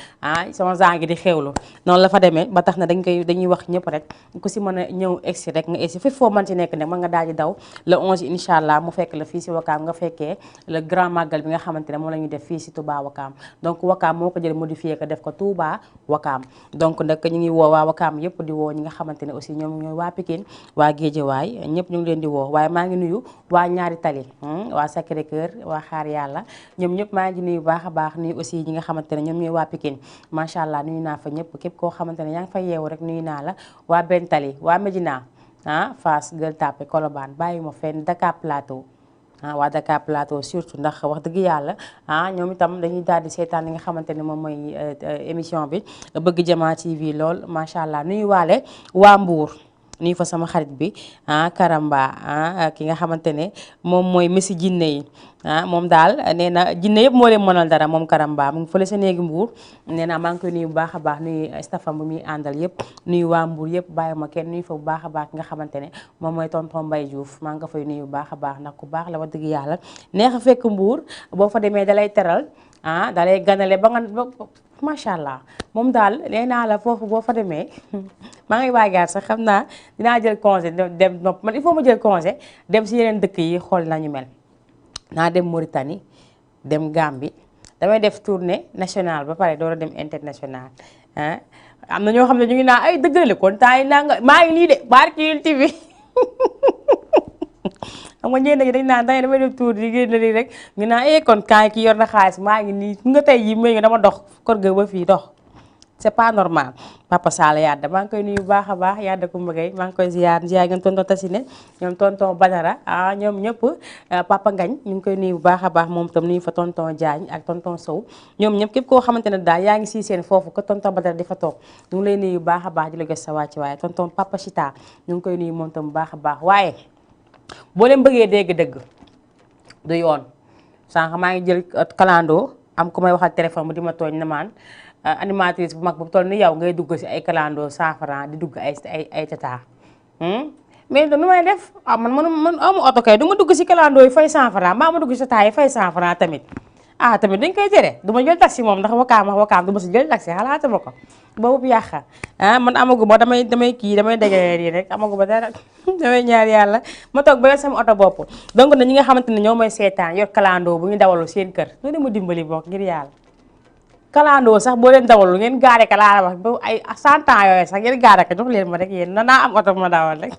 sama genre gi di xewlu noonu la fa demee ba tax na dañuy wax ñëpp rek ku si mën a ñëw egsi rek nga egsi fépp foo mën ci nekk nag mën nga daal di daw le 11 incha allah mu fekk la fii si Wakaam nga fekkee le grand magal bi nga xamante ne moom la ñuy def fii si Touba Wakaam donc Wakaam moo ko jël modifié ko def ko Touba Wakaam donc nag ñu ngi woo waa Wakaam yëpp di woo ñi nga xamante ne aussi ñoom ñooy waa Pikine waa Guédiawaye ñëpp ñu ngi leen di woo waaye maa ngi nuyu waa ñaari tali waa Sacré Cœur waa Xaar Yàlla ñoom ñëpp maa ngi nuyu baax a baax nuyu aussi ñi nga xamante ne ñoom ñooy waa Pikine macha allah nuyu naa fa ñëpp képp koo xamante ne yaa ngi fa yeewu rek nuyu naa la waa benn tali waa Médina Fass Gueule Tapée Colobane bàyyi ma fenn Dakar Plateau waa Dakar Plateau surtout ndax wax dëgg yàlla ñoom itam dañuy daal di seetaan li nga xamante ne moom mooy émission bi bëgg Jama TV lool macha allah nuyu waale waa Mbour nuyu fa sama xarit bi Karamba ki nga xamante ne moom mooy messi jinne yi moom daal nee na jinne yëpp moo leen mënal dara moom Karamba mu ngi fële sa néegi Mbour nee na maa ngi koy nuyu bu baax a baax nuyu stafam bu muy àndal yëpp nuyu waa Mbour yëpp bàyyi ma kenn nuyu fa bu baax a baax ki nga xamante ne moom mooy tonton Mbaye Diouf maa ngi ko fay nuyu bu baax a baax ndax ku baax la wax dëgg yàlla neex a fekk Mbour boo fa demee dalay teral dalay ganale ba nga macha allah moom daal nee naa la foofu boo fa demee maa ngi waagaar sax xam naa dinaa jël congé dem nopp man il faut ma jël congé dem si yeneen dëkk yi xool nañu mel naa dem Mauritanie dem Gambie damay def tournée nationale ba pare door a dem international am na ñoo xam ne ñu ngi naa ay dëggale kon temps yi naa nga maa ngi nii de barki TV xam nga ñenn ñi dañ naan damay def tour di génn lii rek ñu naan kon kaay ki yor na xaalis maa ngi nii nga tey yi may nga dama dox kor ga ba fii dox c'est pas normal Papa Sall Yadda maa ngi koy nuyu bu baax a baax Yadda Coumba Gueye maa ngi koy ziar ñoom tonton Tassine ñoom tonton Badara ñoom ñëpp Papa Ngagne ñu ngi koy nuyu bu baax a baax moom tam nuyu fa tonton Diagne ak tonton Sow ñoom ñëpp képp koo xamante ne daal yaa ngi si seen foofu ko tonton Badara di fa toog ñu ngi lay nuyu bu baax a baax di la gës sa wàcc waaye tonton Papa Chita ñu ngi koy nuyu moom tam bu baax a baax waaye boo leen bëggee dégg-dëgg du yoon sànq maa ngi jël kalandoo am ku may waxal téléphone bu di ma tooñ na maan animatrice bu mag bu toll ni yow ngay dugg si ay kalandoo 100 francs di dugg ay tata mais nu may def man amu oto kay du ma dugg si kalandoo yi fay 100 francs maa ma dugg si tata yi fay 100 francs tamit tamit dañ koy tere du ma jël taxi moom ndax wakaam du ma si jël taxi xalaatuma ko boobu yàqa man amagu ma damay dégg yi rek amagu ma dara damay ñaar yàlla ma toog ba yor sama oto bopp donc na ñi nga xamante ne ñoo may seetaan yor kalandoo bu ñu dawalu seen kër nu dema dimbali bokk ngir yàlla kalandoo sax boo leen dawalu ngeen gaare ka laa wax ba ay 100 ans yooyu sax ngeen gaare ka jox leen ma rek yéen naa am oto ma dawal rek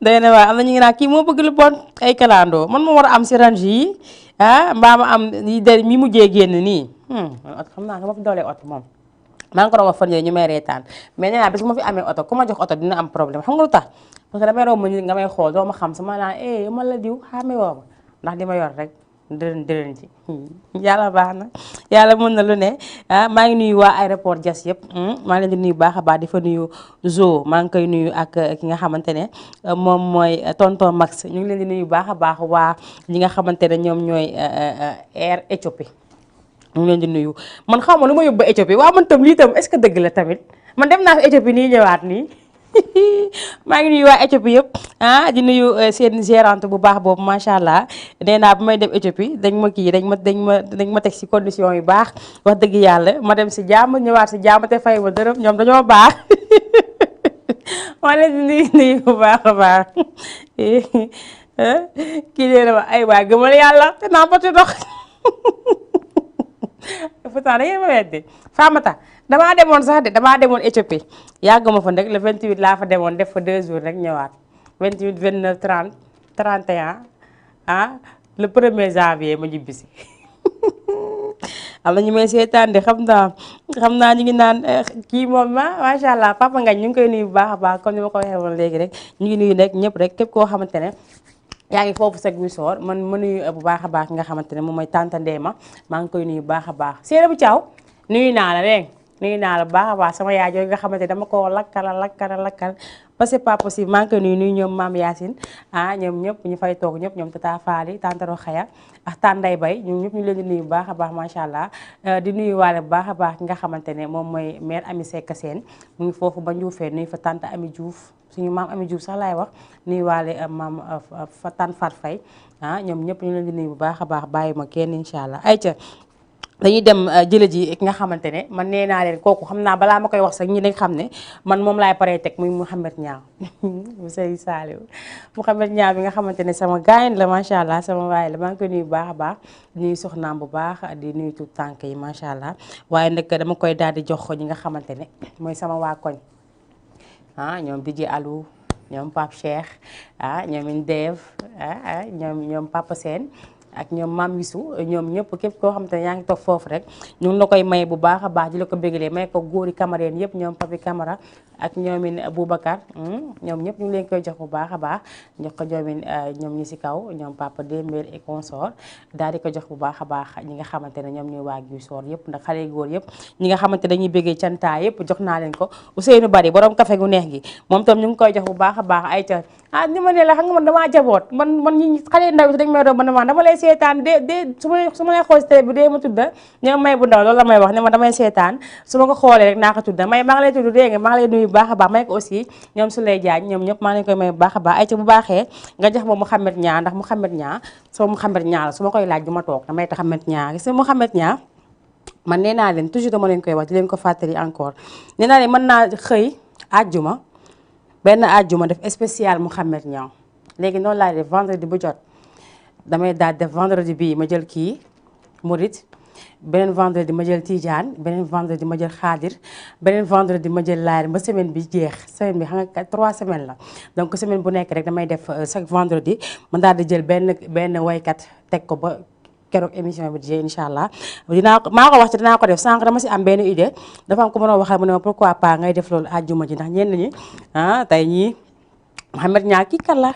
day ne waa am na ñu ngi naan kii moo bëgg lu bon ay kalandoo man moo war a am si range yi mbaa ma am mi mujjee génn nii oto xam naa nga ma fi doolee oto moom maa ngi ko doon wax fan yii ñu may reetaan mais nee naa bis ma fi amee oto ku ma jox oto dina am problème xam nga lu tax parce que damay romb nit nga may xool doo ma xam sama naan man la diw xaame woo ma ndax di ma yor rek dërën ji yàlla baax na yàlla mën na lu ne maa ngi nuyu waa aéroport Diass yëpp maa ngi leen di nuyu baax a baax di fa nuyu Zo maa ngi koy nuyu ak ki nga xamante ne moom mooy tonton Max ñu ngi leen di nuyu baax a baax waa ñi nga xamante ne ñoom ñooy Air Éthiopie ñu ngi leen di nuyu man xaw ma lu ma yóbbu Éthiopie waaw man tam lii tam est-ce que dëgg la tamit man dem naa fi Éthiopie nii ñëwaat nii maa ngi nuyu waa Éthiopie yëpp di nuyu seen gérante bu baax boobu macha allah nee naa bu may dem Éthiopie dañ ma teg ci condition yu baax wax dëgg yàlla ma dem ci jàmm ñëwaat ci jàmm te fay ma dërëm ñoom dañoo baax maa leen di nuyu bu baax a baax kii nee na ma ay waa gëmal yàlla te naa poti dox pourtant da ngeen ma weddi Famata damaa demoon sax de damaa demoon Éthiopie yàgg ma fa nag le 28 laa fa demoon def fa 2 jours rek ñëwaat 28 29 30 31 le 1er janvier ma ñibbisi am na ñu may seetaan de xam naa ñu ngi naan kii moom macha allah Papa Ngagne ñu ngi koy nuyu bu baax a baax comme ni ma ko waxee woon léegi rek ñu ngi nuyu nag ñëpp rek képp koo xamante ne yaa ngi foofu sag wi soor man ma nuyu bu baax a baax nga xamante ne moom mooy tante Ndéma maa ngi koy nuyu bu baax a baax Seydou Thiaw nuyu naa la dégg nuyu naa la bu baax a baax sama yaay jooju nga xamante ne dama ko lakkal parce que pas possible maa ngi koy nuyu ñoom maam Yacine ñoom ñëpp ñu fay toog ñëpp ñoom tata Faali tante Rokhaya ak tànday bay ñoom ñëpp ñu leen di nuyu bu baax a baax macha allah di nuyu waale bu baax a baax nga xamante ne moom mooy mère Ami Seck Sène mu ngi foofu ba Ndioufène nuyu fa tante Ami Diouf suñu maam Ami Diouf sax laay wax nuyu waale maam fa tante Fat Faye ñoom ñëpp ñu leen di nuyu bu baax a baax bàyyi ma kenn incha allah ayca dañuy dem jële ji ki nga xamante ne man nee naa leen kooku xam naa balaa ma koy wax sax ñi dañ xam ne man moom laay paree teg muy Mouhamed Niang mu sëy Saliou Mouhamed Niang bi nga xamante ne sama gaañ la macha allah sama waay la maa ngi koy nuyu bu baax a baax di nuyu soxnaam bu baax di nuyu tout tànk yi macha allah waaye nag dama koy daal di jox ñi nga xamante ne mooy sama waa koñ ñoom DJ Alou ñoom Pape Cheikh ñoom Indev ñoom Papa Sène ak ñoom maam Wisu ñoom ñëpp képp koo xamante ne yaa ngi toog foofu rek ñu ngi la koy may bu baax a baax di la ko bégalee may ko góori Camareen yëpp ñoom Papi Camara ak ñoomin Boubacar ñoom ñëpp ñu ngi leen koy jox bu baax a baax jox ko ñoomin ñoom ñi si kaw ñoom Papa Dembel et consort daal di ko jox bu baax a baax ñi nga xamante ne ñoom ñuy waa Guy Soor yëpp ndax xale góor yëpp ñi nga xamante dañuy béggee cantaa yëpp jox naa leen ko Ousseynou Bari borom café gu neex gi moom tam ñu ngi koy jox bu baax a baax ay ca ni ma ne la xam nga man damaa jaboot man ñi xale ndaw dañ may doon man dama lay seetaan de su ma lay xool si télé bi dee ma tudda ñoom may bu ndaw loolu la may wax ne ma damay seetaan su ma ko xoolee rek naa ko tudda maa ngi lay tudd dégg nga maa ngi lay nuyu bu baax a baax may ko aussi ñoom su lay jaaj ñoom ñëpp maa ngi leen koy may bu baax a baax ay ca bu baaxee nga jox ma Mouhamed Niang ndax Mouhamed Niang soo Mouhamed Niang la su ma koy laaj du ma toog damay tax Mouhamed Niang gis nga Mouhamed Niang man nee naa leen toujours dama leen koy wax di leen ko fàttali encore nee naa leen mën naa xëy àjjuma benn àjjuma def spécial Mouhamed Niang léegi noonu laay def vendredi bu jot damay daal def vendredi bii ma jël kii Murit beneen vendredi ma jël Tidiane beneen vendredi ma jël Khadir beneen vendredi ma jël Laayeen ba semaine bi jeex semaine bi xam nga 3 semaines la donc semaine bu nekk rek damay def chaque vendredi ma daal di jël benn waykat teg ko ba keroog émission bi di jeex incha allah maa ko wax ci dinaa ko def sànq dama si am benn idée dafa am ku ma doon waxal mu ne ma pourquoi pas ngay def loolu àjjuma ji ndax ñenn ñi tey ñii Mouhamed Niang kii kan la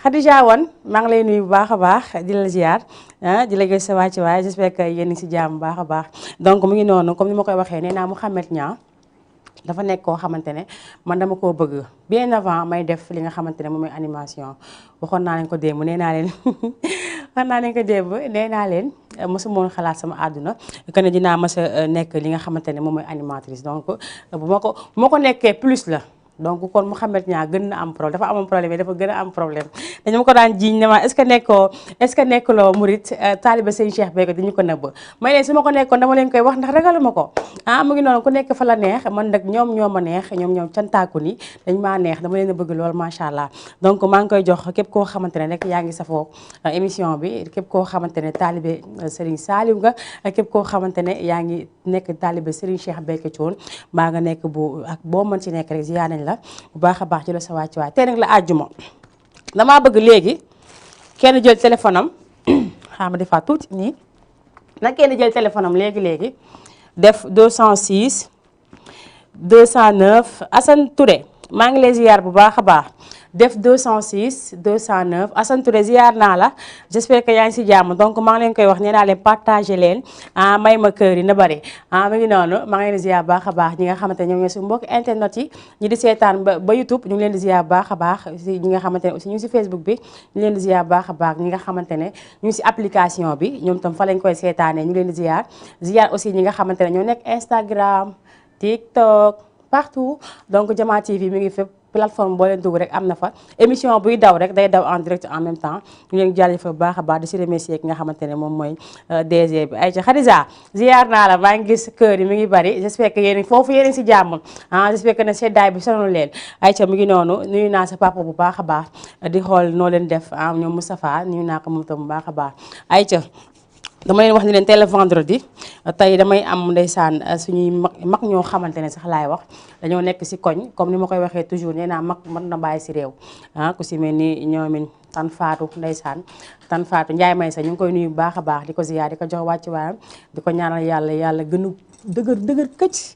Khadija Wan maa ngi lay nuyu bu baax a baax di la ziar di la gis sa wàcc waaye j'espère que yéen ngi si jàmm bu baax a baax donc mu ngi noonu comme ni ma koy waxee nee naa Mouhamed Niang dafa nekk koo xamante ne man dama koo bëgg bien avant may def li nga xamante ne moom mooy animation waxoon naa leen ko démb nee naa leen nee naa leen mosuma woon xalaat sama àdduna que ne dinaa mës a nekk li nga xamante ne moom mooy animatrice donc bu ma ko nekkee plus la. donc kon Mouhamed Niang gën na am problème dafa amoon problème yi dafa gën a am problème dañu ma ko daan jiiñ ne ma est-ce que nekkuloo murit taaliba sëñ Cheikh Béthio dañu ko nëbb may leen su ma ko nekkoon dama leen koy wax ndax ragaluma ko mu ngi noonu ku nekk fa la neex man nag ñoo ma neex ñoom cantaaku ni dañ maa neex dama leen a bëgg lool macha allah donc maa ngi koy jox képp koo xamante ne rek yaa ngi safoo émission bi képp koo xamante ne taalibe Serigne Saliou nga képp koo xamante ne yaa ngi nekk taalibe Serigne Cheikh Béthio Thioune mbaa nga nekk ak boo mën ci nekk rek ziyaar nañ la bu baax a baax ci la sa wàcc waay tey nag la àjjuma damaa bëgg léegi kenn jël téléphone am xaama defaat tuuti nii nag kenn jël téléphone am léegi def 206 209 Assane Touré maa ngi lay ziyaar bu baax a baax def 206 209 Assane Touré ziar naa la j'espère que yaa ngi si jàmm donc maa ngi leen koy wax nee naa leen partagé leen may ma kër yi na bëri mu ngi noonu maa ngi leen di ziar baax a baax ñi nga xamante ne ñoom ñoo si mbokk internet yi ñi di seetaan ba YouTube ñu ngi leen di ziar baax a baax si ñi nga xamante ne aussi ñu ngi si Facebook bi ñu leen di ziar baax a baax ñi nga xamante ne ñu ngi si application bi ñoom tam fa lañ koy seetaanee ñu leen di ziar aussi ñi nga xamante ne ñoo nekk Instagram TikTok partout donc Diama TV mi ngi fépp plateforme boo leen dugg rek am na fa émission buy daw rek day daw en direct en même temps ñu leen jaajëfal bu baax a baax di si remercier ki nga xamante ne moom mooy DG bi Aïcha Khadija ziar naa la maa ngi gis kër yi mi ngi bari j'espère que yéen foofu yéen si jàmm j'espère que ne seddaay bi sonal leen Aïcha mi ngi noonu nuyu naa sa papa bu baax a baax di xool noo leen def ñoom Moustapha nuyu naa ko moom tam bu baax a baax Aïcha dama leen wax ni leen tey la vendredi tey damay am ndeysaan suñuy mag ñoo xamante ne sax laay wax dañoo nekk si koñ comme ni ma koy waxee toujours nee naa mag mën na bàyyi si réew ku si mel ni ñoomin tan faatu ndeysaan tan faatu Njaay may sa ñu ngi koy nuyu bu baax a baax di ko ziyaar di ko jox wàcc waayam di ko ñaanal yàlla gënu dëgër këcc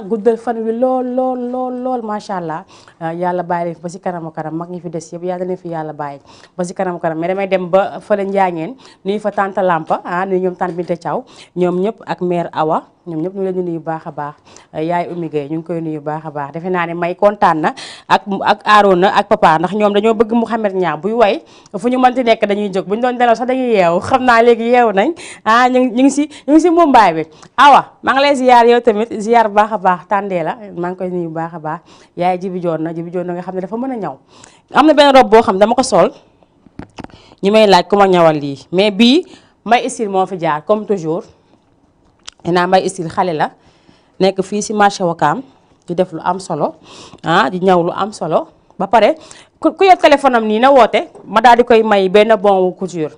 guddal fan wi lool macha allah yàlla bàyyi leen fi ba si kanamu kanam mag ñi fi des yëpp yàlla leen fi yàlla bàyyi ba si kanamu kanam mais damay dem ba fële Njaañeen nuyu fa tante Lampa nuyu ñoom tante Binte Thiaw ñoom ñëpp ak mère Awa ñoom ñëpp ñu leen di nuyu baax a baax yaay Oumy Gueye ñu ngi koy nuyu baax a baax defe naa ne may kontaan na ak Arona ak papa ndax ñoom dañoo bëgg Mouhamed Niang buy way fu ñu mënti nekk dañuy jóg bu ñu doon delaw sax dañuy yeewu xam naa léegi yeewu nañ ñu ngi si Mumbaay bi Awa maa ngi lay ziar yow tamit ziar bu baax a baax tàndee la maa ngi koy nuyu baax a baax yaay Jibi Joon na nga xam ne dafa mën a ñaw am na benn robe boo xam dama ko sol ñu may laaj ku ma ñawal lii mais bii may style moo fi jaar comme toujours naa may style xale la nekk fii si marché Wakaam di def lu am solo di ñaw lu am solo ba pare ku yor téléphone am nii na woote ma daal di koy may benn bon couture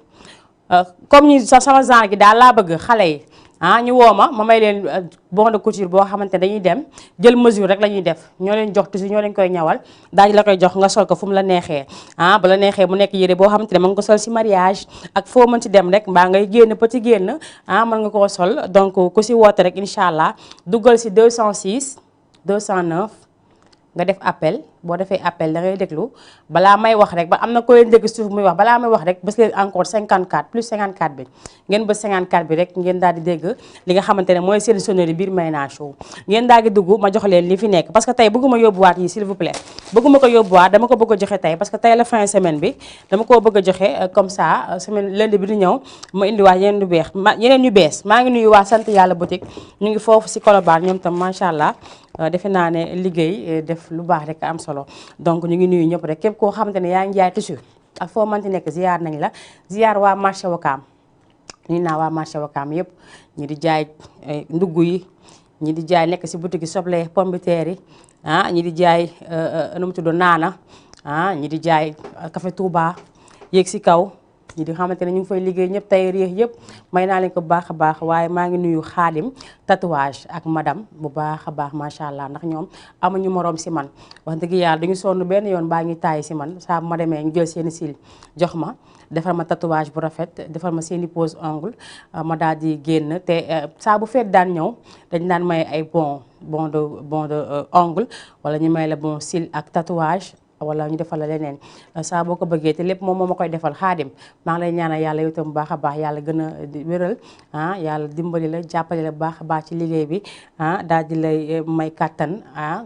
comme ñi sama genre gi daal laa bëgg xale yi ñu woo ma may leen bon de couture boo xamante dañuy dem jël mesure rek la ñuy def ñoo leen jox tissu ñoo leen koy ñawal daal di la koy jox nga sol ko fu mu la neexee bu la neexee mu nekk yére boo xamante ne mën nga ko sol si mariage ak foo mën ci dem rek mbaa ngay génn petit génn mën nga koo sol donc ku si woote rek incha allah duggal si 206 209 nga def appel boo defee appel da ngay déglu balaa may wax rek ba am na ko leen dégg suuf muy wax balaa may wax rek bës leen encore 54 plus 54 bi ngeen bës 54 bi rek ngeen daal di dégg li nga xamante ne mooy seen sonnerie biir Mayna Show ngeen daal di dugg ma jox leen li fi nekk parce que tey bëgguma yóbbuwaat yi s'il vous plaît bëgguma ko yóbbuwaat dama ko bëgg a joxe tey parce que tey la fin semaine bi dama koo bëgg a joxe comme ça semaine lundi bi di ñëw ma indiwaat yeneen yu bees maa ngi nuyu waa sant yàlla boutique ñu ngi foofu si Colobane ñoom tam macha allah defe naa ne liggéey def lu baax rek am solo donc ñu ngi nuyu ñëpp rek képp koo xamante ne yaa ngi jaay tissu ak foo mënti nekk ziar nañ la ziar waa marché Wakaam nuyu naa waa marché Wakaam yëpp ñi di jaay ndugg yi ñi di jaay nekk si boutique yi soble pomme de terre yi ñi di jaay nu mu tudd naana ñi di jaay café Touba yéeg si kaw ñi di xamante ne ñu ngi fay liggéey ñëpp tey réex yëpp may naa leen ko bu baax a baax waaye maa ngi nuyu Xaadim tatouage ak madame bu baax a baax macha allah ndax ñoom amuñu moroom si man wax dëgg yàlla dañu sonn benn yoon baa ngi taay si man saa bu ma demee ñu jël seeni sil jox ma defal ma tatouage bu rafet defal ma seeni pose ongle ma daal di génn te saa bu feet daan ñëw dañ daan may ay bon de ongle wala ñu may la bon sil ak tatouage wala ñu defal la leneen saa boo ko bëggee te lépp moom moo ma koy defal Xaadim maa ngi lay ñaanal yàlla yow tam bu baax a baax yàlla gën a wéral yàlla dimbali la jàppale la bu baax a baax ci liggéey bi daal di lay may kàttan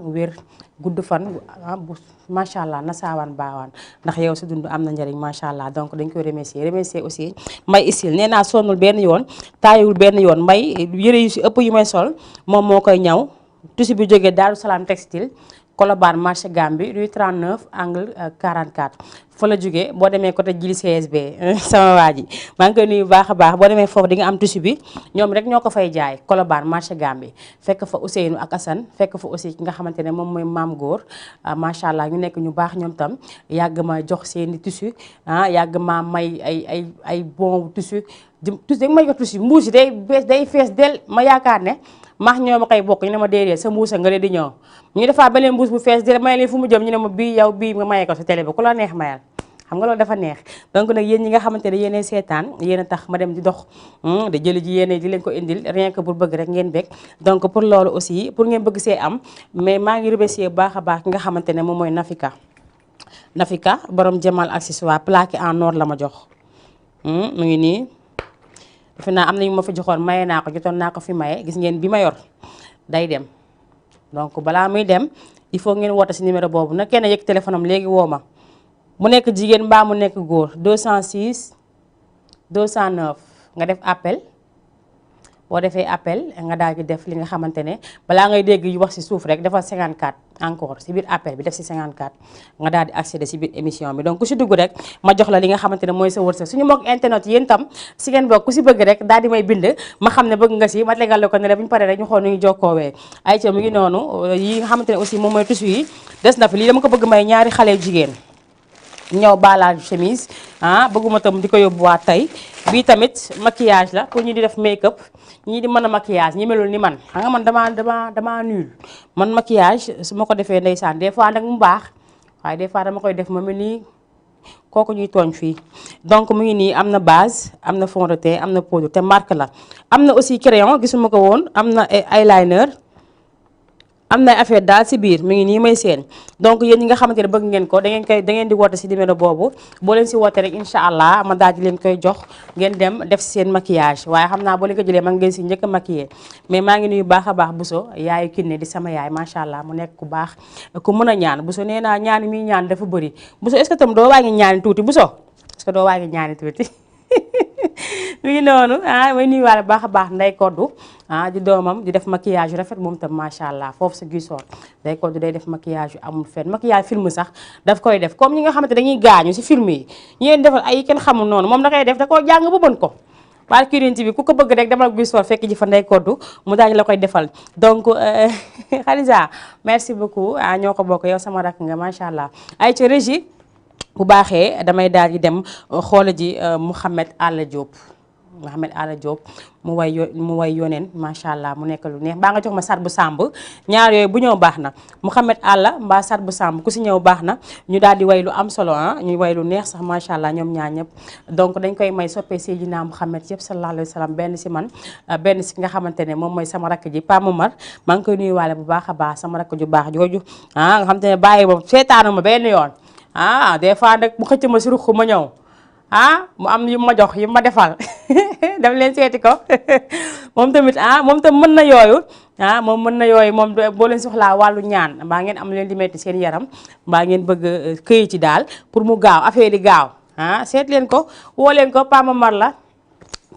wér gudd fan bu macha allah na saawaan baawaan ndax yow sa dund am na njëriñ macha allah donc dañ koy remercier aussi may isil nee naa sonnul benn yoon taayiwul benn yoon may yëre yu si ëpp yu may sol moom moo koy ñaw tissu bi jógee Daaru Salaam textile Colobane marché Gambie rue 39 angle 44 fa la jógee boo demee côté Jili CSB sama waa ji maa ngi koy nuyu bu baax a baax boo demee foofu di nga am tissu bi ñoom rek ñoo ko fay jaay Colobane marché Gambie fekk fa Ousseynou ak Assane fekk fa aussi ki nga xamante ne moom mooy Maam Góor macha allah ñu nekk ñu baax ñoom tam yàgg ma jox seeni tissu yàgg ma may ay bon tissu da may jox tissu mbuus yi day fees del ma yaakaar ne maax ñoo ma koy bokk ñu ne ma déedéet sa mbuusa nga di ñëw ñu defaat beneen mbuus bu fees del may leen fu mu jëm ñu ne ma bii yow bii nga mayee ko sa télé bi ku la neex mayal xam nga loolu dafa neex donc nag yéen ñi nga xamante ne yéenay seetaan yéen a tax ma dem di dox da jëli ji yéene di leen ko indil rien que pour bëgg rek ngeen bég donc pour loolu aussi pour ngeen bëgg see am mais maa ngi remercier bu baax a baax ki nga xamante ne moom mooy Nafika Nafika borom Jamal accessoire plaqué en or la ma jox mu ngi nii defe naa am na yu ma fa joxoon maye naa ko jotoon naa ko fi maye gis ngeen bi ma yor day dem donc balaa muy dem il faut ngeen woote si numéro boobu nag kenn yëg téléphone am léegi woo ma mu nekk jigéen mbaa mu nekk góor 206 209 nga def appel boo defee appel nga daal di def li nga xamante ne balaa ngay dégg yu wax si suuf rek defal 54 encore si biir appel bi def si 54 nga daal di accéder si biir émission bi donc ku si dugg rek ma jox la li nga xamante ne mooy sa wërsëg suñu mbokk internet yéen tam si ngeen bokk ku si bëgg rek daal di may bind ma xam ne bëgg nga si ma tegal la ko ne la bu ñu paree rek ñu xool nu ñu jokkoowee ay ca mu ngi noonu yi nga xamante ne aussi moom mooy tissu yi des na fi lii dama ko bëgg may ñaari xale jigéen ñëw balage chemise bëgguma tam di ko yóbbuwaat tey bii tamit maquillage la pour ñi di def make up ñii di mën a maquillage ñi melul ni man xam nga man dama nul man maquillage su ma ko defee ndeysaan des fois nag mu baax waaye des fois dama koy def ma mel nii kooku ñuy tooñ fii donc mu ngi nii am na base am na fond de teint am na poudre te marque la am na aussi crayon gisuma ko woon am na eyeliner am na affaire daal si biir mi ngi nii may seen donc yéen ñi nga xamante ne bëgg ngeen ko da ngeen di woote si numéro boobu boo leen si woote rek incha allah ma daal di leen koy jox ngeen dem def si seen maquillage waaye xam naa boo leen ko jëlee man ngeen si njëkk a maquiller mais maa ngi nuyu baax a baax Bousso yaayu Kiné di sama yaay macha allah mu nekk ku baax ku mën a ñaan Bousso nee naa ñaan mi ñaan dafa bëri Bousso est-ce que tam doo wàññi ñaani tuuti Bousso est-ce que doo wàññi ñaani tuuti mi ngi noonu may nuyuwaale baax a baax Ndey Koddu di doomam di def maquillage yu rafet moom tam macha allah foofu sa gisoon Ndey Koddu day def maquillage yu amul fenn maquillage film sax daf koy def comme ñi nga xamante dañuy gaañu si film yi ñi leen defal ay kenn xamul noonu moom da koy def da koo jàng ba mën ko par curinte bi ku ko bëgg rek demal gisoon fekk ji fa Ndey Koddu mu daal la koy defal donc Khadija merci beaucoup ñoo ko bokk yow sama rakk nga macha allah ay ca régie bu baaxee damay daal di dem xoola ji Mouhamed Alla Diop mu way yoneen macha allah mu nekk lu neex baa nga jox ma sar bu sàmb ñaar yooyu bu ñëw baax na Mouhamed Alla mbaa sar bu sàmb ku si ñëw baax na ñu daal di way lu am solo ñu way lu neex sax macha allah ñoom ñaar ñëpp donc dañ koy may soppee Seydina Mouhamed yëpp sallallahu alayhi wa sallam benn si man benn si nga xamante ne moom mooy sama rakk ji Pa Momar maa ngi koy nuyuwaale bu baax a baax sama rakk ju baax jooju nga xamante ne bàyyi moom seetaanu ma benn yoon des fois nag mu xëcc ma si ruq ma ñëw mu am yu ma jox yu ma defal dam leen seeti ko moom tamit moom tam mën na yooyu moom mën na yooyu moom boo leen soxlaa wàllu ñaan mbaa ngeen am leen di metti seen yaram mbaa ngeen bëgg këyit ci daal pour mu gaaw affaire yi gaaw seet leen ko woo leen ko Pa Momar la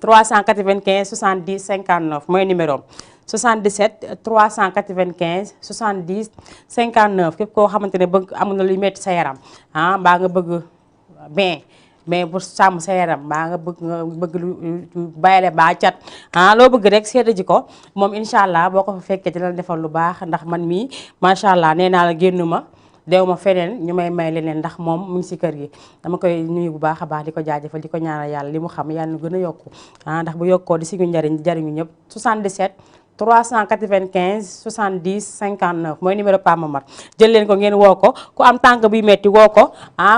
395 70 59 mooy numéro 77 395 70 59 képp koo xamante ne bëgg amul na luy metti sa yaram mbaa nga bëgg mais bu sàmm sa yaram mbaa nga bëgg lu bayale baa cat loo bëgg rek seeta ji ko moom incha allah boo ko fa fekkee dina la defal lu baax ndax man mii macha allah nee naa la génnu ma dew ma feneen ñu may leneen ndax moom mu ngi si kër gi dama koy nuyu bu baax a baax di ko jaajëfal di ko ñaanal yàlla li mu xam yàlla na gën a yokku ndax bu yokkoo di si ñu jariñu ñëpp 77 395 70 59 mooy numéro Pa Momar jël leen ko ngeen woo ko ku am tànk buy metti woo ko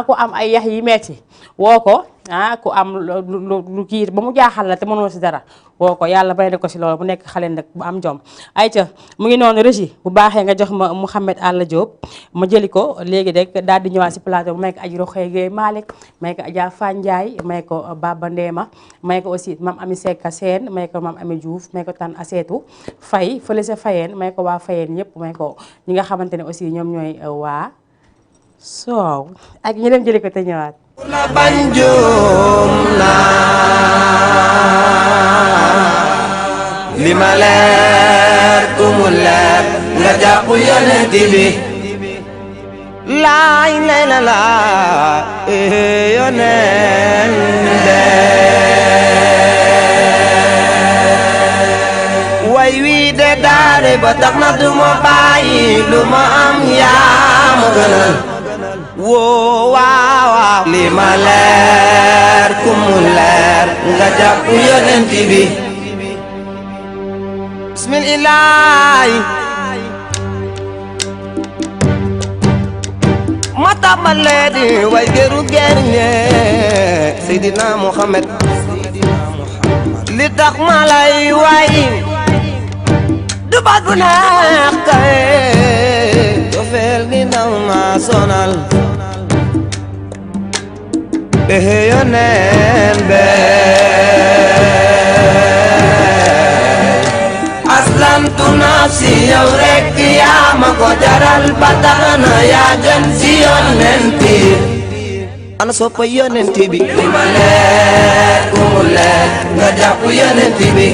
ku am ay yax yi metti woo ko ku am lu kii ba mu jaaxal la te mënoo si dara woo ko yàlla bay na ko si loolu bu nekk xale nag bu am jom ayca mu ngi noonu régie bu baaxee nga jox ma Mouhamed Alla Diop ma jëli ko léegi rek daal di ñëwaat si plateau bu may ko aji Roxee Gueye Malick may ko Adja Fandiaye may ko Baba Ndema may ko aussi mam Ami Sekka Seen may ko mam Ami Diouf may ko Tan Aseetu Fay fële sa Fayeen may ko waa Fayeen yëpp may ko ñi nga xamante ne aussi ñoom ñooy waa soow ak ñi dem jëli ko te ñëwaat
la banjum na li ma leer ku mu leer nga jàpp yonent bi laay lay la la yonent way wi de daare ba tax na du ma bàyyi lu ma am yaa ma gënal woo waaw li ma leer ku mu leer nga jàpp yonent bi bismillah ma tàmbalee di way gëru gërñe Seydina Muhammad li tax ma lay way du baat bu neex kay dofeel gi naw ma sonal yoneen be aslamtu nafsi yow rek yaa ma ko jaral ba tax na yaa gën ci yonent yi ana soppa yonent bi li ma leer ku mu leer nga jàpp yonent bi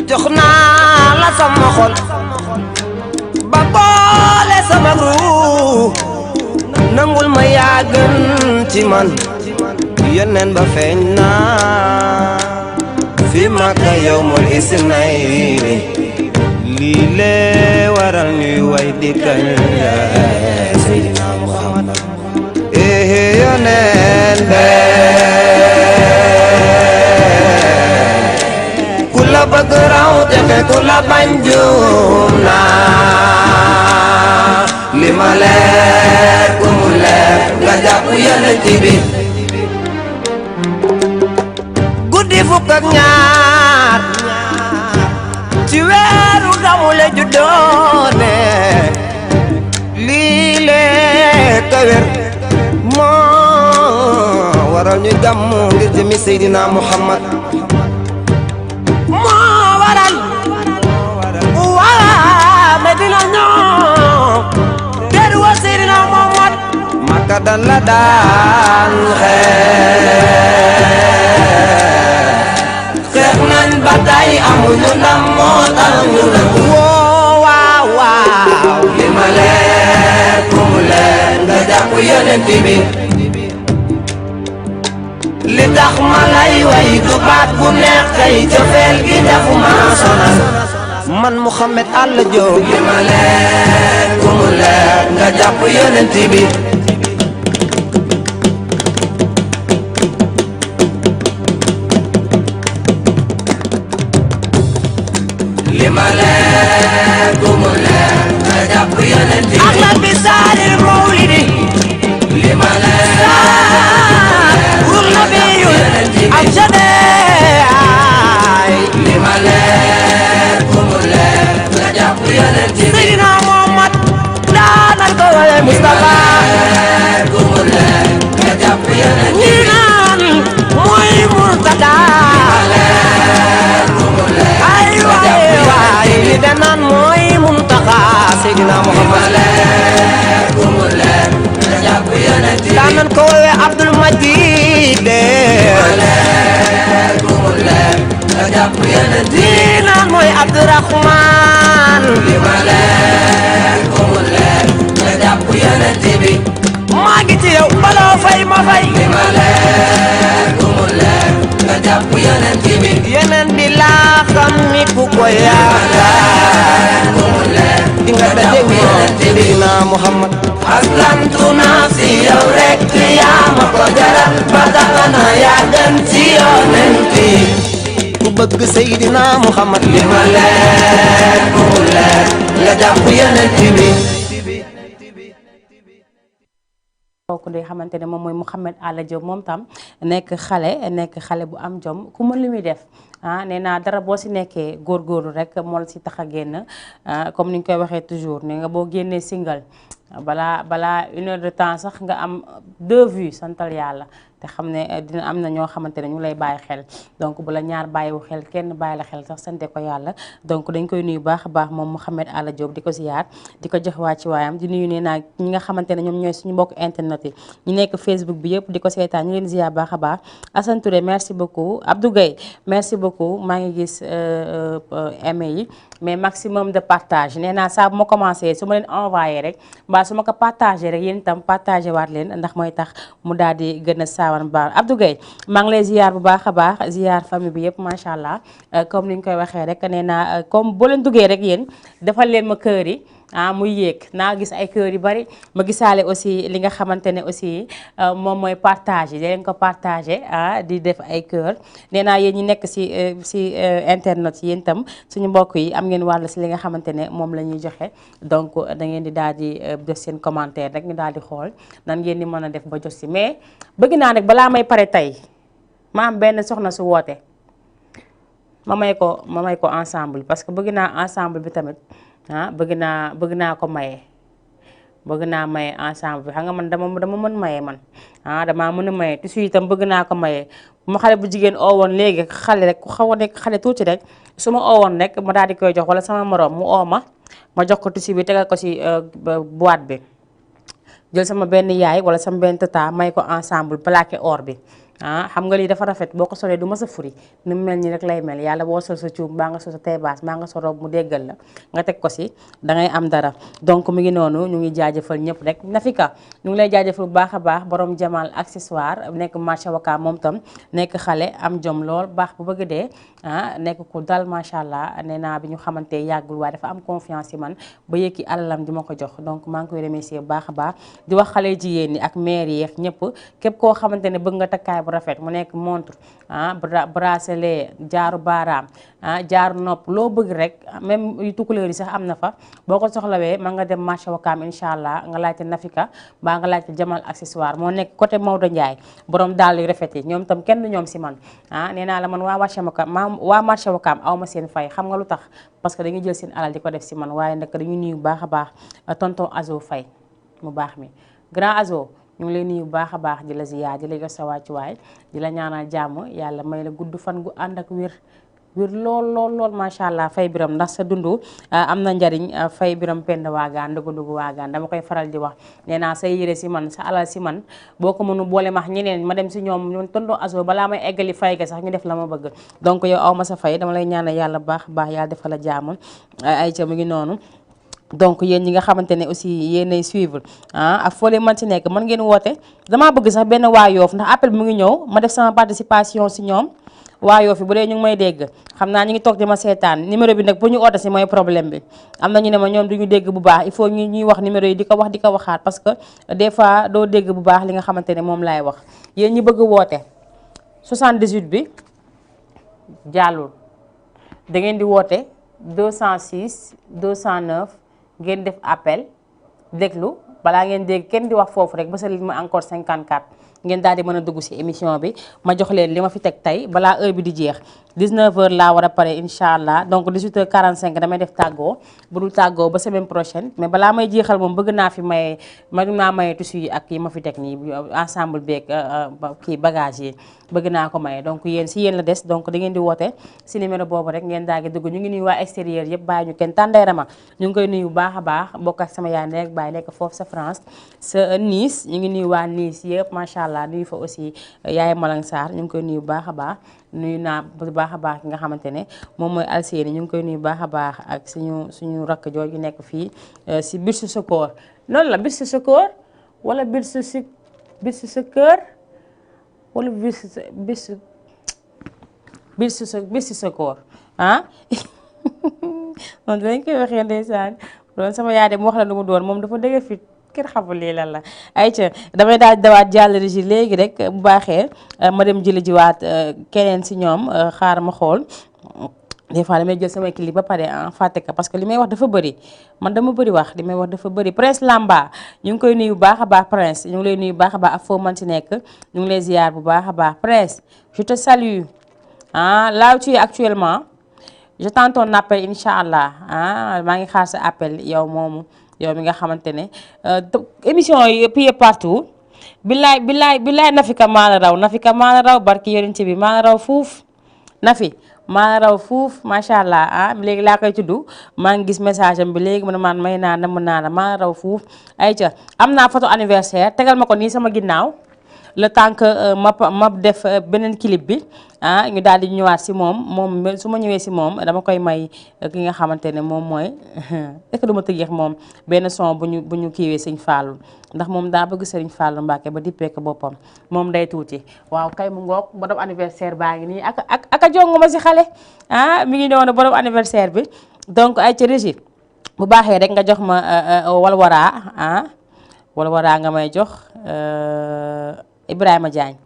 jox naa la sama xol ba boole sama ruu nangul ma yaa gën ci man yoneen ba feeñ naa fi Makka yawmul isnayni lii lee waral ñuy way di kañ Seydina Muhammad yoneen be ku la bëgg raw te ku la bañ juum naa li ma leer ku mu leer nga jàpp yonent bi guddi fukk ak ñaar ci weeru gamu la juddoone lii lee ka wér moo waral ñu gàmmu ngir jëmi Seydina Muhammad moo waral waa Medina ñoo teeru wa Seydina Muhammad Makka dan la daan xeex nañ ba tey amuñu ndam moo tax ñu ne woo waaw waaw li ma leer ku mu leer nga jàpp yonent bi li tax ma lay way du baat bu neex kay cofeel gi dafu ma sonal man Mouhamed Alla Diop li ma leer ku mu leer nga jàpp yonent bi li ma leer ku mu leer nga jàpp yonent bi ak la bisaaril mawlidi li ma leer wur nabiyul am jadeay li ma leer ku mu leer nga jàpp yonent bi Seydina Muhammad daanal ko wale Mustafa ku mu leer nga jàpp yonent bi ñi naan mooy Murtada ay waay waay li de naan mooy Muntaxa Seydina Muhammad ku mu leer nga jàpp yonent bi daanan ko wowe Abdul Majid ku mu leer nga jàpp yonent bi li naan mooy Abdurahman li ma leer ku mu leer nga jàpp yonent bi maa ngi ci yow baloo fay ma fay li ma leer ku mu leer nga jàpp yonent bi yeneen bi laa xam ni ku ko yaakaar ku mu leer di nga dajeeg moom Seydina Muhammad aslamtu nafsi yow rek yaa ma ko jaral ba tax na yaa gën ci yonent yi ku bëgg Seydina Muhammad li ma leer ku mu leer nga jàpp yonent bi
kooku day xamante ne moom mooy Mouhamed Alla Diop moom tam nekk xale bu am jom ku mën li muy def nee naa dara boo si nekkee góorgóorlu rek moo la si tax a génn comme ni ñu koy waxee toujours ne nga boo génnee single balaa 1 heure de temps sax nga am 2 vues santal yàlla te xam ne dina am na ñoo xamante ne ñu lay bàyyi xel donc bu la ñaar bàyyiwu xel kenn bàyyi la xel sax sante ko yàlla donc dañ koy nuyu baax a baax moom Mouhamed Alla Diop di ko ziyaar di ko jox waa ci waayam di nuyu nee naa ñi nga xamante ne ñoom ñooy suñu mbokk internet yi ñu nekk Facebook bi yëpp di ko seetaan ñu leen ziyaar baax a baax Assane Touré merci beaucoup Abdou Gueye merci beaucoup maa ngi gis aimé yi mais maximum de partage nee naa saa bu ma commencé su ma leen envoyé rek mbaa su ma ko partagé rek yéen itam partagé waat leen ndax mooy tax mu daal di gën a saawan baax Abdou Gueye maa ngi lay ziyaar bu baax a baax ziyaar famille bi yëpp macha allah comme ni ñu koy waxee rek nee naa comme boo leen duggee rek yéen defal leen ma kër yi muy yéeg naa gis ay kër yu bari ma gisaale aussi li nga xamante ne aussi moom mooy partage yi da leen ko partagé di def ay kër nee naa yéen ñi nekk si internet yi yéen itam suñu mbokk yi am ngeen wàll si li nga xamante ne moom la ñuy joxe donc da ngeen di daal di def seen commentaire rek ñu daal di xool nan ngeen di mën a def ba jot si mais bëgg naa nag balaa may pare tey ma am benn soxna su woote ma may ko ensemble parce que bëgg naa ensemble bi tamit bëgg naa ko maye bëgg naa maye ensemble bi xam nga man dama mën maye man damaa mën a maye tissu itam bëgg naa ko maye bu ma xale bu jigéen oowoon léegi xale rek ku xaw a nekk xale tuuti rek su ma oowoon rek ma daal di koy jox wala sama morom mu oo ma jox ko tissu bi tegal ko ci boîte bi jël sama benn yaay wala sama benn tata may ko ensemble plaqué or bi xam nga lii dafa rafet boo ko solee du ma sa furi ni mu mel nii rek lay mel yàlla boo sol sa cuub mbaa nga sol sa teebaas mbaa nga sol robe mu déggal la nga teg ko si dangay am dara donc mu ngi noonu ñu ngi jaajëfal ñëpp rek Nafika ñu ngi lay jaajëfal bu baax a baax borom Jamal accessoire nekk marché Wakaam moom tam nekk xale am jom lool baax bu bëgg dee nekk ku dal macha allah nee naa bi ñu xamante yàggul waaye dafa am confiance ci man ba yëkki alalam di ma ko jox donc maa ngi koy remercier bu baax a baax di wax xale jigéen ñi ak mère yi ñëpp képp koo xamante ne bëgg nga takkaay bu rafet mu nekk montre bracelet jaaru baaraam jaaru nopp loo bëgg rek même yu tukkuleer yi sax am na fa boo ko soxlawee ma nga dem marché Wakaam incha allah nga laajte Nafika mbaa nga laajte Jamal accessoire moo nekk côté Maodo Ndiaye borom daal yu rafet yi ñoom tam kenn du ñoom si man nee naa la man waa marché Wakaam aw ma seen fay xam nga lu tax parce que dañuy jël seen alal di ko def si man waaye nag dañuy nuyu bu baax a baax tonton Azo Faye mu baax mi grand Azo ñu ngi lay nuyu bu baax a baax di la ziyaar di la jox sa wàccuwaay di la ñaanal jàmm yàlla may la gudd fan gu ànd ak wér lool macha allah fay biram ndax sa dundu am na njariñ fay biram pend waagaan ndugu waagaan dama koy faral di wax nee naa say yére si man sa alal si man boo ko mënu boole max ñeneen ma dem si ñoom ñoom tonton Azo balaa may eggali fay ga sax ñu def la ma bëgg donc yow aw ma sa fay dama lay ñaanal yàlla baax yàlla defal la jàmm ay ca mu ngi noonu donc yéen ñi nga xamante ne aussi yéenay suivre ak foo leen mën ci nekk mën ngeen woote damaa bëgg sax benn waa Yoof ndax appel bi mu ngi ñëw ma def sama participation si ñoom waa Yoof yi bu dee ñu ngi may dégg xam naa ñu ngi toog di ma seetaan numéro bi nag pour ñu oote si mooy problème bi am na ñu ne ma ñoom duñu dégg bu baax il faut ñuy wax numéro yi di ko waxaat parce que des fois doo dégg bu baax li nga xamante ne moom laay wax yéen ñi bëgg woote 78 bi jàllul da ngeen di woote 206 209 ngeen def appel déglu balaa ngeen dégg kenn di wax foofu rek ba sa li ma encore 54 ngeen daal di mën a dugg ci émission bi ma jox leen li ma fi teg tey balaa heure bi di jeex 19h laa war a pare incha allah donc 18h45 damay def tàggoo bu dul tàggoo ba semaine prochaine mais balaa may jeexal moom bëgg naa fi maye tissu yi ak yi ma fi teg nii ensemble beeg kii bagage yi bëgg naa ko maye donc yéen si yéen la des donc da ngeen di woote si numéro boobu rek ngeen daal di dugg ñu ngi nuyu waa extérieur yëpp bàyyi ñu kenn tàndeerama ñu ngi koy nuyu bu baax a baax bokk ak sama yaay rek bàyyi nekk foofu sa France sa Nice ñu ngi nuyu waa Nice yëpp macha allah nuyu fa aussi yaay Malang Sarr ñu ngi koy nuyu bu baax a baax nuyu naa bu baax a baax ki nga xamante ne moom mooy Alséni ñu ngi koy nuyu bu baax a baax ak suñu rakk jooju nekk fii si Birsu Secours loolu la Birsu Secours wala Birsu Secours wala Birsu Secours moom dañ koy waxee ndeysaan doon sama yaay de mu wax la lu mu doon moom dafa dëgg fit kër xamul lii lan la ayca damay daal dawaat jàll ji léegi rek bu baaxee ma dem jëli jiwaat keneen si ñoom xaar ma xool des fois damay jël samay clip ba pare fàtte ko parce que li may wax dafa bëri man dama bëri wax li may wax dafa bëri Prince Lamba ñu ngi koy nuyu bu baax a baax Prince ñu ngi lay nuyu bu baax a baax ak foo mën si nekk ñu ngi lay ziar bu baax a baax Prince je te salue là où tu es actuellement je tente ton appel incha allah maa ngi xaar sa appel yow moomu yow mi nga xamante ne émission yi pied partout billaay Nafika maa la raw barki yonent bi maa la raw fuuf Nafi maa la raw fuuf macha allah léegi laa koy tudd maa ngi gis message am bi léegi man may naa na mën naa la maa la raw fuuf ayca am naa photo anniversaire tegal ma ko nii sama ginnaaw le temps que ma def beneen clip bi ñu daal di ñëwaat si moom su ma ñëwee si moom dama koy may ki nga xamante ne moom mooy est-ce que du ma tëjeex moom benn son bu ñu kiiwee Sëñ Fallou ndax moom daa bëgg Sëriñ Fallou Mbacke ba dippee ko boppam moom day tuuti waaw kay mu ngoog borom anniversaire baa ngi nii ak a jongu ma si xale mi ngi noonu borom anniversaire bi donc ay ci régie bu baaxee rek nga jox ma walwaraa nga may jox Ibrahima Diagne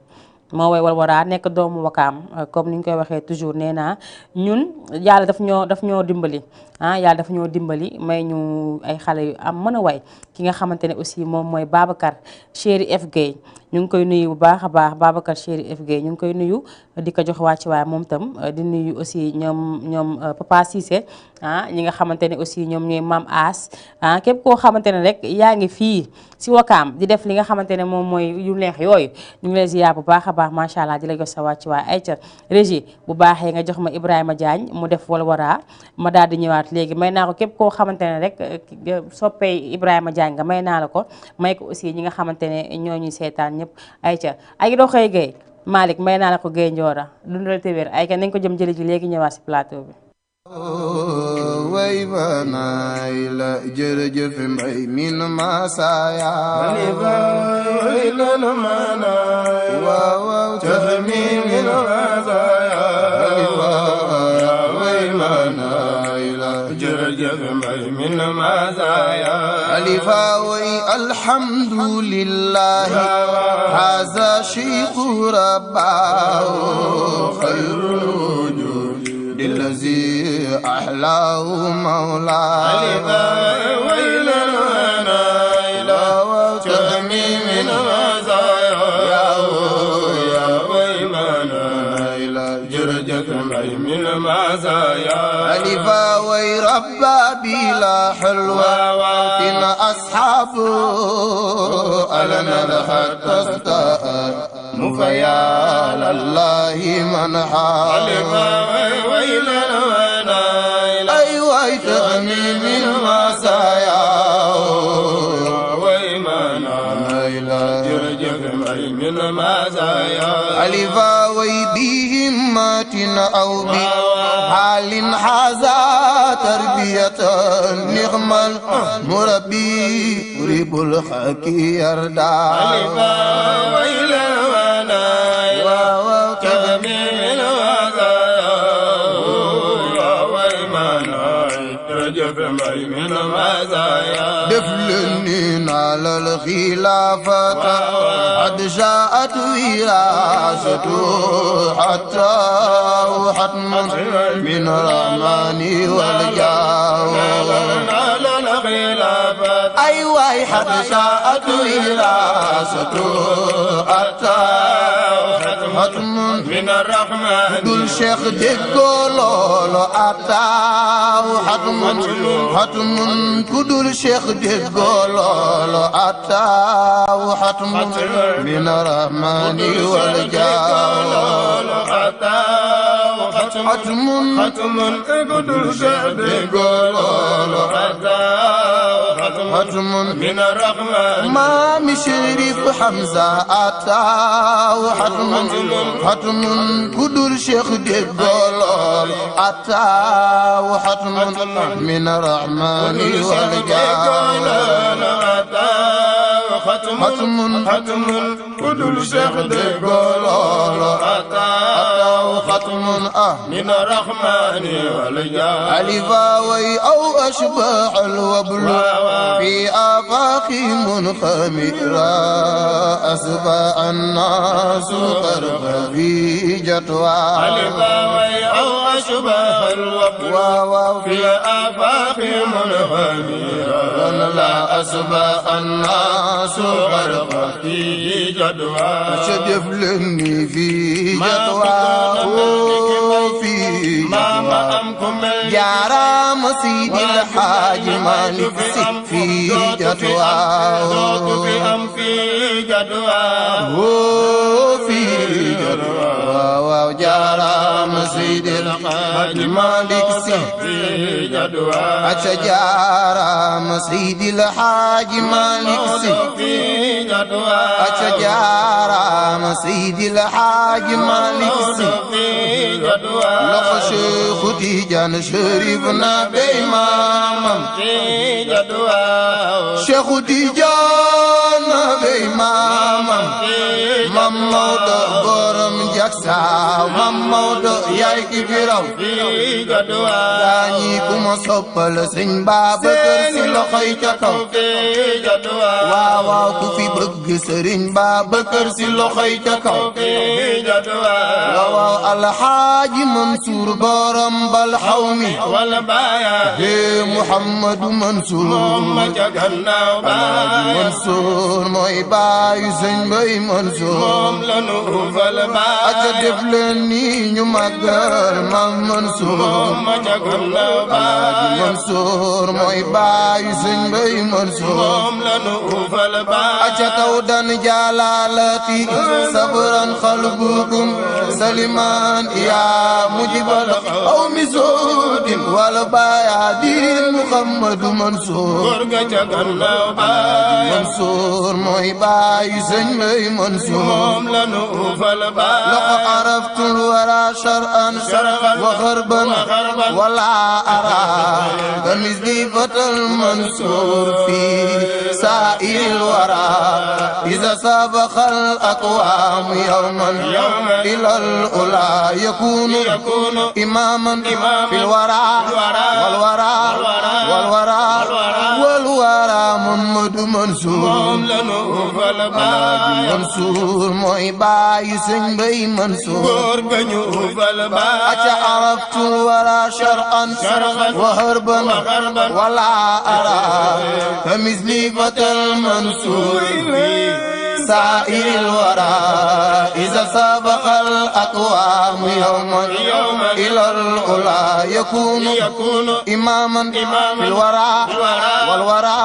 moo way walwaraa nekk doomu Wakaam comme ni ñu koy waxee toujours nee naa ñun yàlla daf ñoo dimbali yàlla daf ñoo dimbali may ñu ay xale yu am mën a way ki nga xamante ne aussi moom mooy Babacar Chéri F Gueye ñu ngi koy nuyu bu baax a baax Babacar Chéri FG ñu ngi koy nuyu di ko jox wàcc waaye moom tam di nuyu aussi ñoom Papa Cissé ñi nga xamante ne aussi ñoom ñooy Mam As képp koo xamante ne rek yaa ngi fii si Wakaam di def li nga xamante ne moom mooy yu neex yooyu ñu ngi lay ziar bu baax a baax macha allah di la jox sa wàcc waaye ay ca régie bu baaxee nga jox ma Ibrahima Diagne mu def wala waraa ma daal di ñëwaat léegi may naa ko képp koo xamante ne rek soppee Ibrahima Diagne nga may naa la ko may ko aussi ñi nga xamante ne ñoo ñuy seetaan ñëpp ay ca ay doo xëy Guèye Malick may naa la ko Guèye Ndiora dundal te wér ay ca nañ ko jëm jëli ji léegi ñëwaat si plateau bi
way banaay la jërëjëf mbay min masaya way lan manaay waaw jëmi min masaya way banaay la jërëjëf mbay min masaya alifa way alhamdulillah haza shaykhu rabbahu khairul الذي أحلاه مولاي ويلا وانا إلى وتهمي من مزايا يا ويمانا إلى جرجة من مزايا ألفا ويربى بلا حلوى إن أصحابه ألنا حتى استاء مفيا لله من حال ويلا وانا ايوه تغني من مسايا ويمانا الى جرجف من مزايا الفا ويبهمات او بحال حازا تربيه نعم المربي رب الحكي يرضى الفا ويلا وانا دفلني على الخلافة قد جاءت وراثته حتى وحتم من الرحمن والجاه على الخلافة أيوة حد جاءت وراثته حتى حتم من الرحمن دول شيخ ديكولو أتاو حتم كدول شيخ ديكولو أتاو حتم من الرحمن والجاه حتم كدول شيخ ديكولو حتم من الرحمن ما مشرف حمزة أتاو حتم كدول شيخ ديكولو أتاو حتم من الرحمن والجاه حتم كدول شيخ ديكولو أتاو حتم من الرحمن والجاه ألفاوي أو أشباح الوبل في آفاق منخمرة أسباء الناس قرب في جتوى ألفاوي أو أشباح الوبل في آفاق منخمرة لا أسباء الناس قرب في جتوى شدف لني في جتوى في جارا مسيد الحاج مالك في جدوى في جدوى جارا مسيد الحاج مالك في جدوى أشجارا مسيد الحاج مالك في جدوى أشجارا مسيد الحاج مالك في جدوى شيخ تيجان شريفنا بإمام شيخ تيجان بإمام مم موت برم yak saaw mam Maodo yaay ki fi raw gaañi ku ma soppal sëñ Babacar Si loxoy ca kaw waaw waaw ku fi bëgg sëriñ Babacar Si loxoy ca kaw waaw waaw alxaaji Mansuur borom bal xawmi hee Muhammadu Mansuur alxaaji Mansuur mooy baayu sëñ Bay Mansuur aca def leen nii ñu màggal Maam Mansuur alxaaji Mansuur mooy baayu sëñ Bay Mansuur aca taw dan jaalalati sabran xalbukum saliman yaa mujibal aw misudin wala baya din Muhammadu Mansuur alxaaji Mansuur mooy baayu sëñ Bay Mansuur loxo araftul wara shar'an wa gharban wala ara kamisli fatal Mansuur fi sa'il wara iza sabaqal aqwam yawman ila al-ula yakunu imaman fil wara wal wara wal wara wal wara Muhammadu Mansuur alxaaji Mansuur mooy baayu sëñ Bay Mansuur aca araftul wara shar'an wa harban wala ara kamisli fatal Mansuur سائر الورى إذا سابق الأقوام يوما إلى الأولى يكون إماما في الورى والورى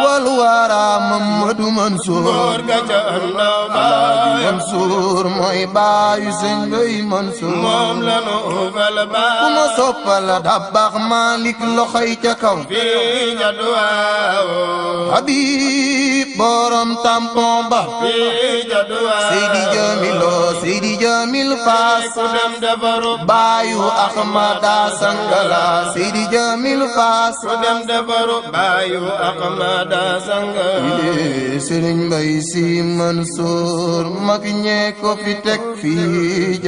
والورى محمد منصور alxaaji Mansuur mooy baayu sëñ Bay Mansuur ku ma soppal Dabakh Malik loxoy ca kaw Habib borom tampon ba Seydi Jamilo Seydi Jamil Faas baayu Ahmada Sangala Seydi Jamil Faas Sëriñ Mbay Si Mansuur mag ñee ko fi teg fii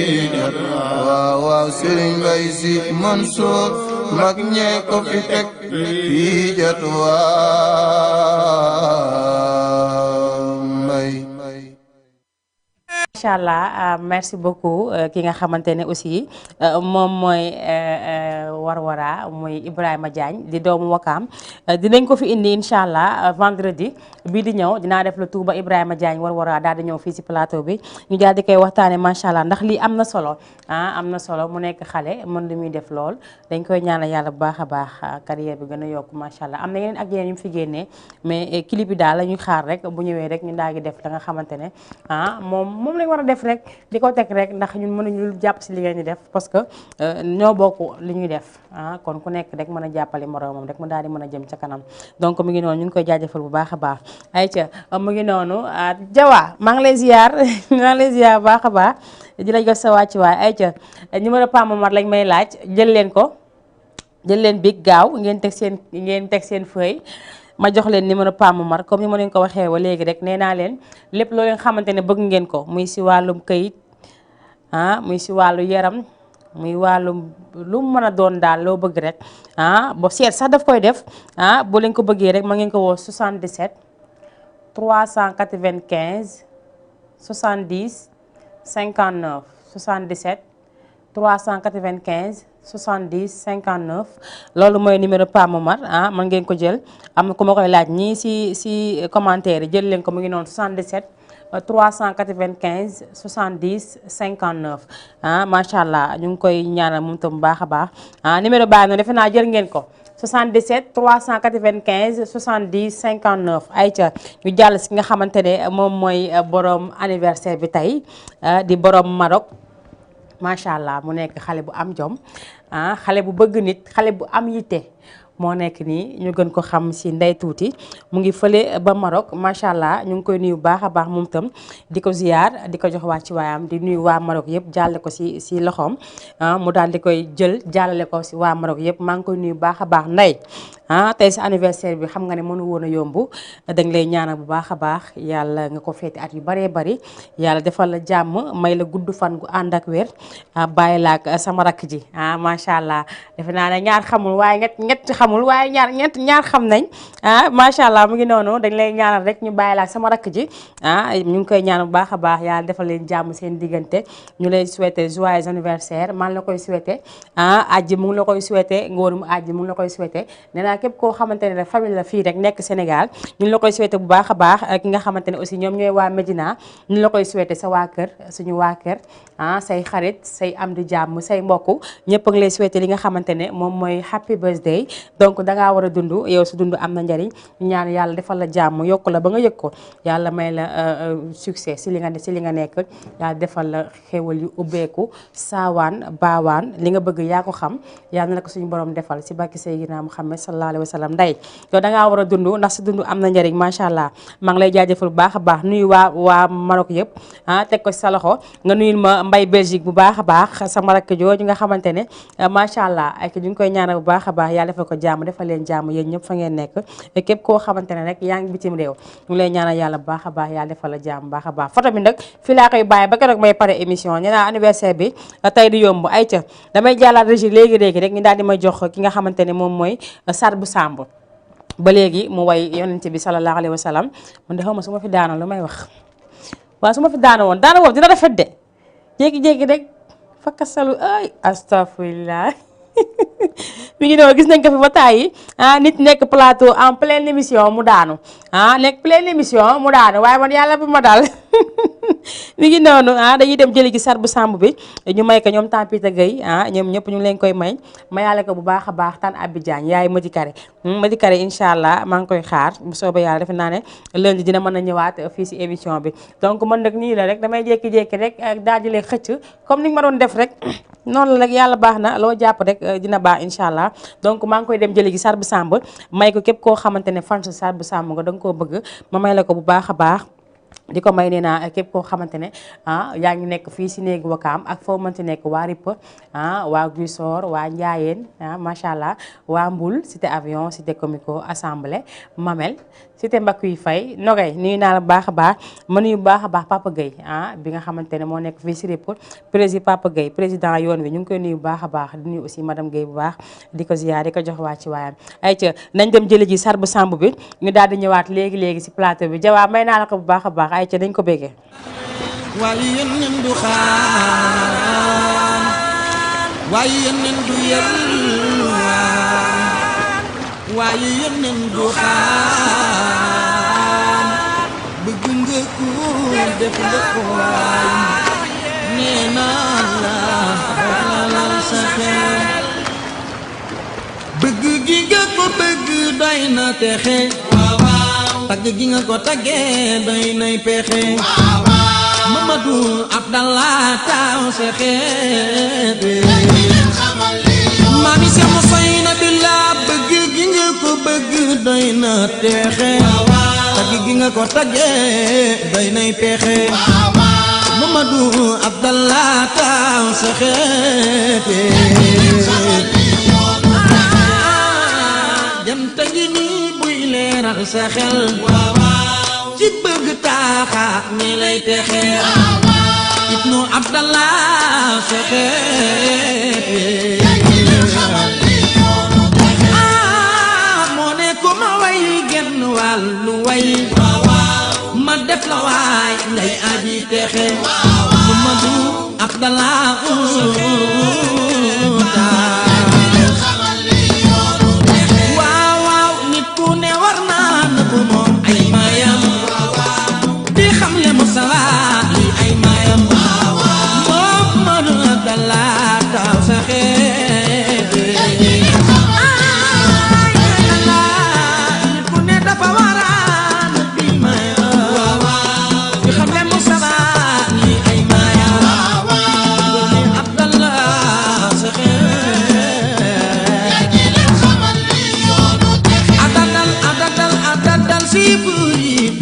waaw waaw Sëriñ Mbay Si Mansuur mag ñee ko fi teg fii mbay.
macha allah merci beaucoup ki nga xamante ne aussi moom mooy Warwara muy Ibrahima Diagne di doomu Wakaam dinañ ko fi indi incha allah vendredi bii di ñëw dinaa def le tout ba Ibrahima Diagne Warwara daal di ñëw fii si plateau bi ñu daal di koy waxtaanee macha allah ndax lii am na solo am na solo mu nekk xale mën li muy def lool dañ koy ñaanal yàlla bu baax a baax carrière bi gën a yokk macha allah am na yeneen ak yeneen yu mu fi génnee mais clip bi daal la ñuy xaar rek bu ñëwee rek ñu daal di def la nga xamante ne moom lañ war a def rek di ko teg rek ndax ñun mënuñu jàpp si li ngeen di def parce que ñoo bokk li ñuy def kon ku nekk rek mën a jàppale moroomam rek mu daal di mën a jëm ca kanam donc mu ngi noonu ñu ngi koy jaajëfal bu baax a baax ayca mu ngi noonu Jawa maa ngi lay ziar maa ngi lay ziar bu baax a baax di la jox sa wàccuwaay ayca numéro Pa Momar lañ may laaj jël leen ko jël leen big gaaw ngeen teg seen feuille ma jox leen numéro Pa Momar comme ni ma leen ko waxee wa léegi rek nee naa leen lépp loo leen xamante ne bëgg ngeen ko muy si wàllum këyit muy si wàllu yaram muy wàllum lu mu mën a doon daal loo bëgg rek bo seet sax daf koy def boo leen ko bëggee rek ma ngeen ko woo 77 395 70 59 77 395 70 59 loolu mooy numéro Pa Momar mën ngeen ko jël am na ku ma koy laaj ñii si commentaire yi jël leen ko mu ngi noonu 77 395 70 59 macha allah ñu ngi koy ñaanal moom tam bu baax a baax numéro baa noonu defe naa jël ngeen ko 77 395 70 59 ayca ñu jàll si nga xamante ne moom mooy borom anniversaire bi tey di borom Maroc macha allah mu nekk xale bu am jom xale bu bëgg nit xale bu am yitte moo nekk nii ñu gën ko xam si Ndey Tuuti mu ngi fële ba Maroc macha allah ñu ngi koy nuyu baax a baax moom tam di ko ziyaar di ko jox waa ci waayam di nuyu waa Maroc yëpp jàlle ko si loxoom mu daal di koy jël jàllale ko si waa Maroc yëpp maa ngi koy nuyu baax a baax Ndey tey sa anniversaire bi xam nga ne mënu woon a yomb dañ lay ñaanal bu baax a baax yàlla nga ko feeti at yu baree bari yàlla defal la jàmm may la gudd fan gu ànd ak wér bàyyi la ak sama rakk ji macha allah defe naa ne ñaar xamul waaye ñett xamul waaye ñaar xam nañ macha allah mu ngi noonu dañ lay ñaanal rek ñu bàyyi la ak sama rakk ji ñu ngi koy ñaan bu baax a baax yàlla defal leen jàmm seen diggante ñu lay souhaiter joyeux anniversaire man la koy souhaiter ajji mu ngi la koy souhaiter ngóor mu ajji mu ngi la koy souhaiter nee naa képp koo xamante ne rek famille la fii rek nekk Sénégal ñu ngi la koy souhaiter bu baax a baax ki nga xamante ne aussi ñoom ñooy waa Médina ñu ngi la koy souhaiter sa waa kër suñu waa kër say xarit say am di jàmm say mbokk ñëpp a ngi lay souhaiter li nga xamante ne moom mooy happy birthday donc dangaa war a dund yow su dund am na njariñ ñaan yàlla defal la jàmm yokku la ba nga yëg ko yàlla may la succès si li nga nekk yàlla defal la xéwal yu ubbeeku saawaan baawaan li nga bëgg yaa ko xam yàlla na la ko suñu borom defal si barki Seydina Muhammad sallallahu alayhi wa sallam nday yow dangaa war a dund ndax si dund am na njariñ macha allah maa ngi lay jaajëfal bu baax a baax nuyu waa Maroc yëpp teg ko si sa loxo nga nuyul ma mbay Belgique bu baax a baax sama rakk jooju nga xamante ne macha allah ak ñu ngi koy ñaanal bu baax a baax yàlla defal ko jàmm defal leen jàmm yéen ñëpp fa ngeen nekk képp koo xamante ne rek yaa ngi bitim réew ñu ngi lay ñaanal yàlla bu baax a baax yàlla defal la jàmm bu baax a baax photo bi nag fii laa koy bàyyi ba keroog may pare émission ñu naan anniversaire bi tey di yomb ay ca damay jàllaat régie léegi-léegi rek ñu daal di ma jox ki nga xamante ne moom mooy Sadibou Samb ba léegi mu way yonent bi sallallahu alayhi wa sallam man de xaw ma su ma fi daana lu may wax waaw su ma fi daana woon dina rafet de jékki-jékki rek fakkasalu ay astafurlah mi ngi doon gis nañ ko fi ba tàyyi nit nekk plateau en pleine émission mu daanu nekk pleine émission mu daanu waaye man yàlla bu ma dal mi ngi noonu dañuy dem jëli gi Sadibou Samb bi ñu may ko ñoom Tampita Gueye ñoom ñëpp ñu ngi leen koy mayaale ko bu baax a baax tan Abi Diagne yaay Madi Kare incha allah maa ngi koy xaar bu soobee yàlla defe naa ne lundi dina mën a ñëwaat fii si émission bi donc man nag nii la rek damay jékki-jékki rek daal di leen xëcc comme ni nga ma doon def rek noonu la rek yàlla baax na loo jàpp rek dina baax incha allah donc maa ngi koy dem jëli gi Sadibou Samb may ko képp koo xamante ne fan sa Sadibou Samb nga danga koo bëgg ma may la ko bu baax a baax di ko may nee naa képp koo xamante ne yaa ngi nekk fii si néegu Wakaam ak foo mënti nekk waa Ripp waa Guissor waa Ndiayeen macha allah waa Mbul cité avion cité comico assemblée Mamel cité Mbakuy Faye Nogay nuyu naa la bu baax a baax ma nuyu bu baax a baax Papa Gueye bi nga xamante ne moo nekk fii si Ripp Papa Gueye président yoon wi ñu ngi koy nuyu bu baax a baax di nuyu aussi madame Gueye bu baax di ko ziar di ko jox waa ci waayam ay ca nañ dem jëli ji Sadibou Samb bi ñu daal di ñëwaat léegi si plateau bi jawaa may naa la ko bu baax a baax ay ca dañ ko béggee
waaye yónneen du xaar waaye yónneen du yelwaan waaye yónneen du xaar bëgg nga ko def nga ko waay nee naa la xalal sa xel bëgg gi nga ko bëgg doy na texe tagg gi nga ko taggee doy nay pexe Mamadou Abdallah taw se xeete mami se mo fay na billah bëgg gi nga ko bëgg doy na texe tagg gi nga ko taggee doy nay pexe Mamadou Abdallah taw se xeete jant gi nii buy leeral sa xel ci bëgg taaxa ñi lay texe Ibnu Abdallah sa xeete moo ne ko ma way genn wàllu way ma def la waay ngay aji texe Mamadou Abdallah waaw nit ku ne war naa na ko moom ay mayam di xam le Mustafa li ay mayam Mamadou Abdallah taw sa xeete nit ku ne dafa war a na bi mayam di xam le Mustafa li ay mayam Abdallah sa xeete adadal si buri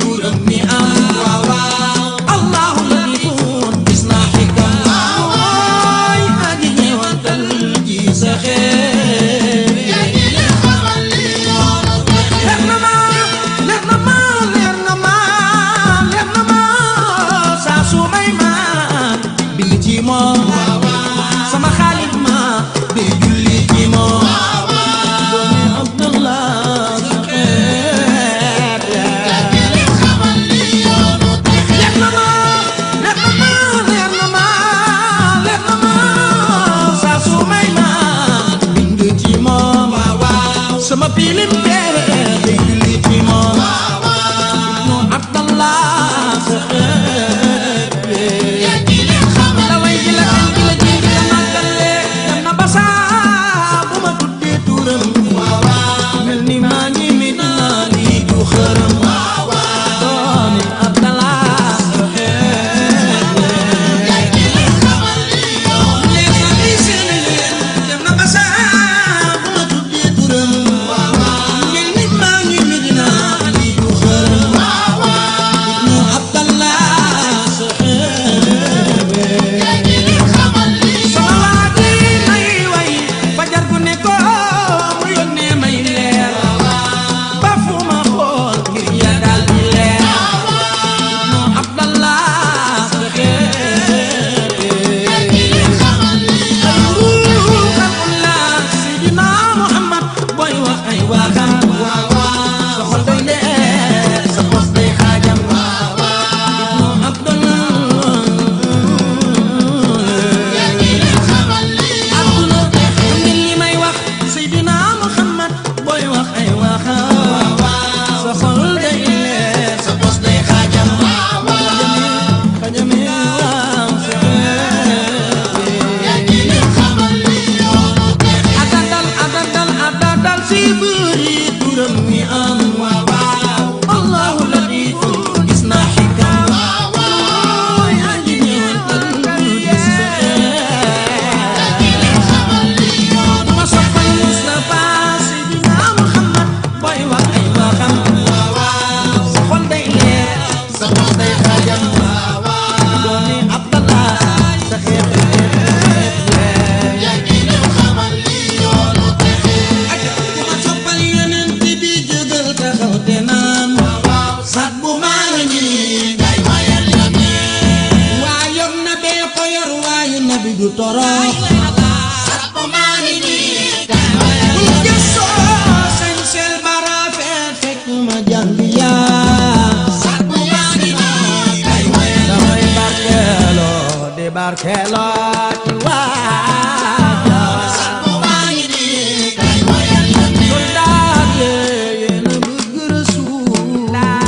torox bu gëstoo sañ sel bara feet fekk ma jàng yaa damay barkeeloo di barkeeloo ci waa soldaar yéen a bëgg Rasulallah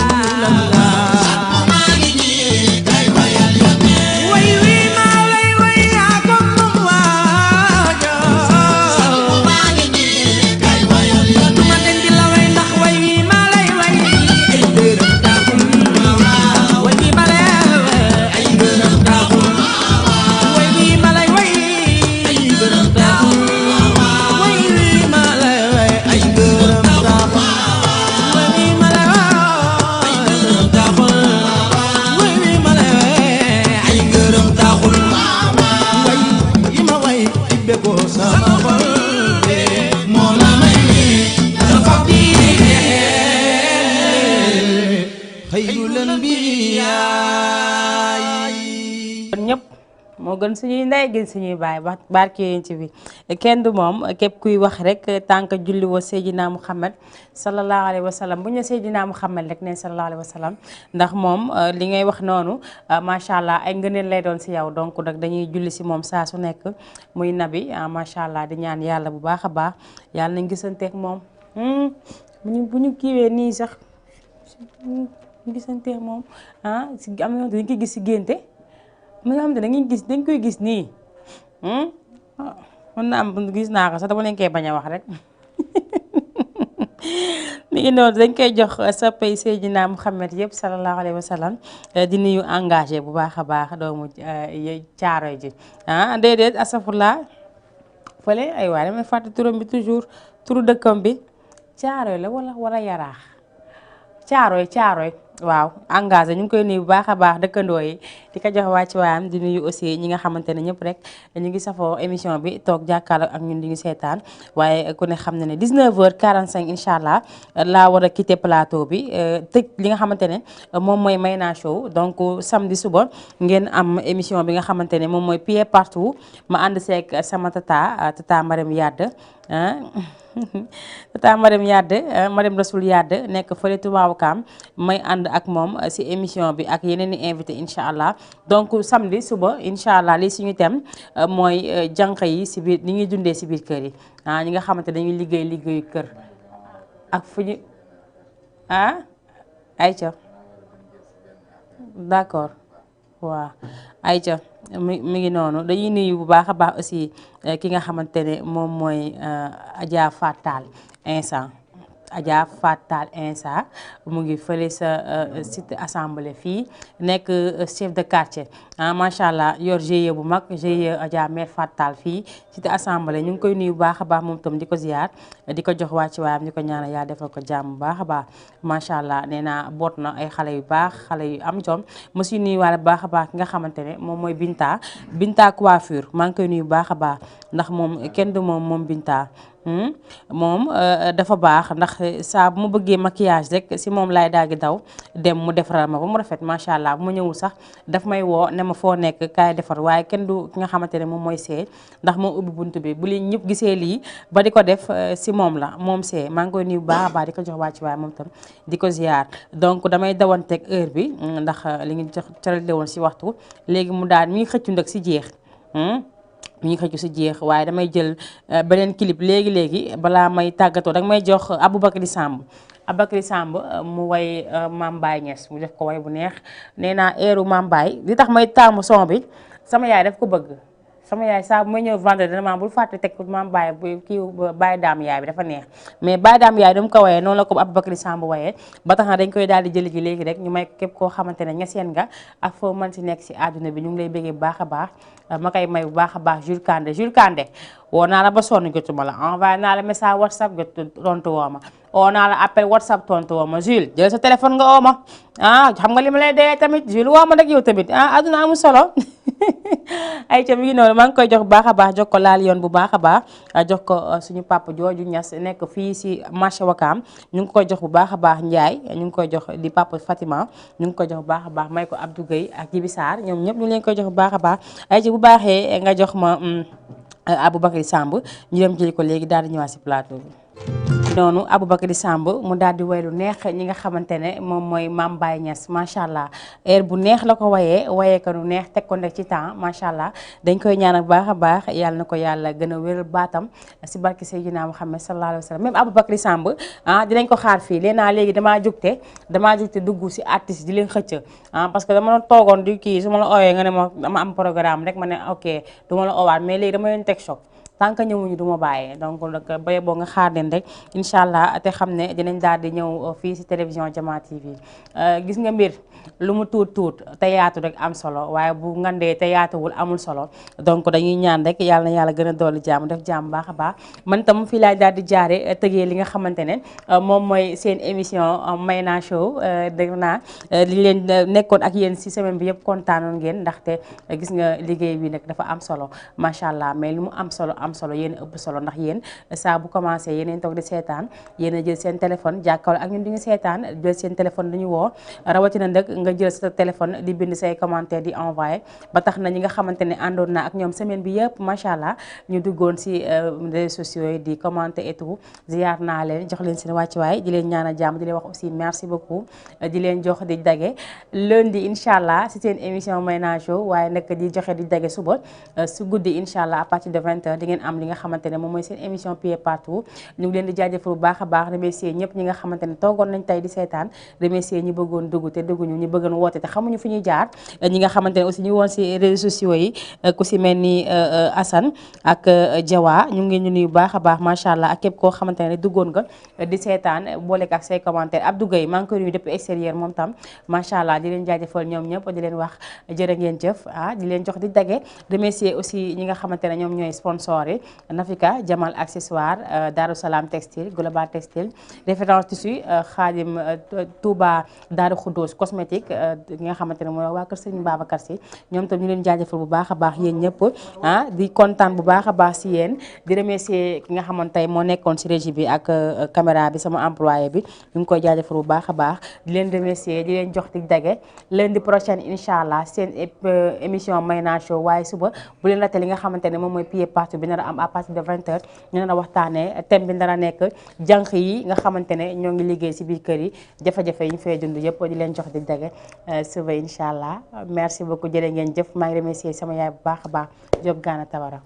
way wi ma lay way yaa ko moom waajo duma den di la way ndax way wi ma lay way ay dërëm taxul way wi ma lay ay dërëm taxul way wi ma lay way ay dërëm taxul way wi ma lay way ay dërëm taxul way wi ma lay way ay dërëm taxul way wi ma lay way ay dërëm taxul way yi ma way ibbe ko sama xol be moo la may dafa xëyul anbiyaay
kon ñëpp moo gën suñuy ndey gën suñuy baay ba barke yéen ci bi kenn du moom képp kuy wax rek tànk julli woo Seydina Muhammad sallallahu alayhi wa sallam bu ñu ne Seydina Muhammad rek ne sallallahu alayhi wa sallam ndax moom li ngay wax noonu macha allah ay ngëneel lay doon si yow donc nag dañuy julli si moom saa su nekk muy nabi macha allah di ñaan yàlla bu baax a baax yàlla nañ gisanteeg moom bu ñu kiiwee nii sax ñu gisanteeg moom si am na dañ koy gis si génte am na nga xam ne dañ koy gis nii mën na am gis naa ko sax dama leen koy bañ a wax rek mi ngi noonu dañ koy jox soppay Seydina Muhammad yëpp sallallahu alayhi wa sallam di nuyu engagé bu baax a baax doomu Caaroy ji déedéet asafurlaa fële ay waay damay fàtte turam bi toujours turu dëkkam bi Caaroy la wala Yaraax Caaroy waaw engagé ñu ngi koy nuyu bu baax a baax dëkkandoo yi di ko jox wàcc waayam di nuyu aussi ñi nga xamante ne ñëpp rek ñu ngi safoo émission bi toog jàkkaarloo ak ñun di ñu seetaan waaye ku ne xam na ne 19h45 incha allah laa war a quitter plateau bi tëj li nga xamante ne moom mooy Mayna Show donc samedi suba ngeen am émission bi nga xamante ne moom mooy pied partout ma ànd seeg sama tata Marème Yade tata Marème Yade Marème Rasoul Yade nekk fële Touba Ouakam may ànd ak moom si émission bi ak yeneen i invité incha allah donc samedi suba incha allah li suñu thème mooy jànq yi si biir ni ñuy dundee si biir kër yi ñi nga xamante dañuy liggéeyu kër ak fu ñu ayca d'accord waaw ayca mi ngi noonu dañuy nuyu bu baax a baax aussi ki nga xamante ne moom mooy Adja Fatal instant Adja Fatal Insa mu ngi fële sa site assemblée fii nekk chef de quartier macha allah yor GIE bu mag GIE Adja mère Fatal fii site assemblée ñu ngi koy nuyu bu baax a baax moom tam di ko ziar di ko jox wàcc waayam di ko ñaanal yaa defal ko jàmm bu baax a baax macha allah nee naa boot na ay xale yu baax xale yu am jom ma si nuyu waale bu baax a baax ki nga xamante ne moom mooy Binta coiffure maa ngi koy nuyu bu baax a baax ndax moom kenn du moom Binta moom dafa baax ndax saa bu ma bëggee maquillage rek si moom laay daal di daw dem mu defaral ma ba mu rafet macha allah bu ma ñëwul sax daf may woo ne ma foo nekk kaay defar waaye kenn du ki nga xamante ne moom mooy see ndax moo ubbi bunt bi bu li ñëpp gisee lii ba di ko def si moom la moom see maa ngi koy nuyu bu baax a baax di ko jox wàcc waaye moom tam di ko ziar donc damay dawanteeg heure bi ndax li ngi jox cërale woon si waxtu léegi mu daal mi ngi xëccu ndag si jeex mi ngi xëccu si jeex waaye damay jël beneen clip léegi balaa may tàggatoo danga may jox Aboubacry Samb mu way Mame Baye Niass mu def ko way bu neex nee naa eeru Mame Baye li tax may taamu son bi sama yaay daf ko bëgg sama yaay saa bu may ñëw vendredi dana bul fàtte teg Mame Baye kii Baye Dame yaay bi dafa neex mais Baye Dame yaay dama ko wayee noonu la ko Aboubacry Samb wayee ba tax na dañ koy daal di jëli ji léegi rek ñu may képp koo xamante ne ñaseen nga ak foo mën si nekk si àdduna bi ñu ngi lay béggee bu baax a baax ma koy may bu baax a baax Jules Kandé woo naa la ba sonn jotuma la envoyé naa la message WhatsApp tontu woo ma oo naa la appel WhatsApp tontu woo ma Jules jël sa téléphone nga oo ma xam nga li ma lay dee tamit Jules woo ma rek yow tamit àdduna amul solo ay ca mi ngi noonu maa ngi koy jox bu baax a baax jox ko laal yoon bu baax a baax jox ko suñu papa jooju ñas nekk fii si marché Wakaam ñu ngi koy jox bu baax a baax Ndiaye ñu ngi koy jox di papa Fatima ñu ngi koy jox bu baax a baax may ko Abdou Gueye ak Jibi Sarr ñoom ñëpp ñu leen koy jox bu baax a baax ay ci bu baaxee nga jox ma Aboubacry Samb ñu dem jëli ko léegi daal di ñëwaat si plateau bi. noonu Aboubacry Samb mu daal di way lu neex ñi nga xamante ne moom mooy Mame Baye Niass macha allah air bu neex la ko wayee ko lu neex teg ko nekk ci temps macha allah dañ koy ñaanal bu baax a baax yàlla na ko yàlla gën a wéral baatam si barke Seydina Muhammad sallallahu alayhi wa sallam même Aboubacry Samb dinañ ko xaar fii léegi damaa jugte dugg si artiste di leen xëcc parce que dama doon toogoon di kii su ma la ooyee nga ne ma dama am programme rek ma ne ok du ma la oowaat mais léegi dama leen teg choc tant que ñëwuñu du ma bàyyee donc nag baye boo nga xaar leen rek incha allah te xam ne dinañ daal di ñëw fii si télévision Jama TV gis nga mbir lu mu tuut te yaatu rek am solo waaye bu ngandee te yaatuwul amul solo donc dañuy ñaan rek yàlla na yàlla gën a dolli jàmm def jàmm baax a baax man tam fii laay daal di jaare tëgee li nga xamante ne moom mooy seen émission Mayna Show dégg naa li leen nekkoon ak yéen si semaine bi yëpp kontaanoon ngeen ndaxte gis nga liggéey bi nag dafa am solo macha allah mais lu mu am solo yéen ëpp solo ndax yéen saa bu commencé yéen toog di seetaan yéen a jël seen téléphone jàkkaarloo ak ñun di nga seetaan jël seen téléphone dañu woo rawatina nag nga jël sa téléphone di bind say commentaire di envoyé ba tax na ñi nga xamante ne àndoon naa ak ñoom semaine bi yëpp macha allah ñu duggoon si réseaux sociaux yi di commenter et tout ziar naa leen jox leen seen wàccuwaay di leen ñaanal jàmm di leen wax aussi merci beaucoup di leen jox di dage lundi incha allah si seen émission Mayna Show waaye nag di joxe di dage suba su guddi incha allah à partir de 20h di ngeen am li nga xamante ne moom mooy seen émission Pied Partout ñu ngi leen di jaajëfal bu baax a baax remercier ñëpp ñi nga xamante ne toogoon nañ tey di seetaan remercier ñi bëggoon dugg te dugguñu ñi bëggoon woote te xamuñu fu ñuy jaar ñi nga xamante ne aussi ñu woon si réseaux sociaux yi ku si mel ni Assane ak Jawa ñu ngi ñu nuyu bu baax a baax macha allah ak képp koo xamante ne duggoon nga di seetaan boolek ak say commentaire Abdou Gueye maa ngi koy nuyu depuis extérieur moom tam macha allah di leen jaajëfal ñoom ñëpp di leen wax jërë ngeen jëf di leen jox di dage remercier aussi ñi nga xamante ne ñoom ñooy sponsor yi Nafika Jamal accessoire Darou Salam textile Global textile référence tissu Khadim Touba Darou Khoudoss cosmétique ñi nga xamante ne mooy waa kër Serigne Babacar Sy ñoom tam ñu leen jaajëfal bu baax a baax yéen ñëpp di kontaan bu baax a baax si yéen di remercier ki nga xamante tey moo nekkoon si régie bi ak caméra bi sama employé bi ñu ngi koy jaajëfal bu baax a baax di leen remercier di leen jox di dage lundi prochaine incha allah seen émission Mayna Show waaye suba bu leen raté li nga xamante ne moom mooy Pied Partout bi nar a am à partir de 20h ñu nar a waxtaanee thème bi nar a nekk jànq yi nga xamante ne ñoo ngi liggéey si biir kër yi jafe-jafe yi ñu fay dund yëpp di leen jox di dage suba incha allah merci beaucoup jërë ngeen jëf maa ngi remercier sama yaay bu baax a baax Diop Gana Tabara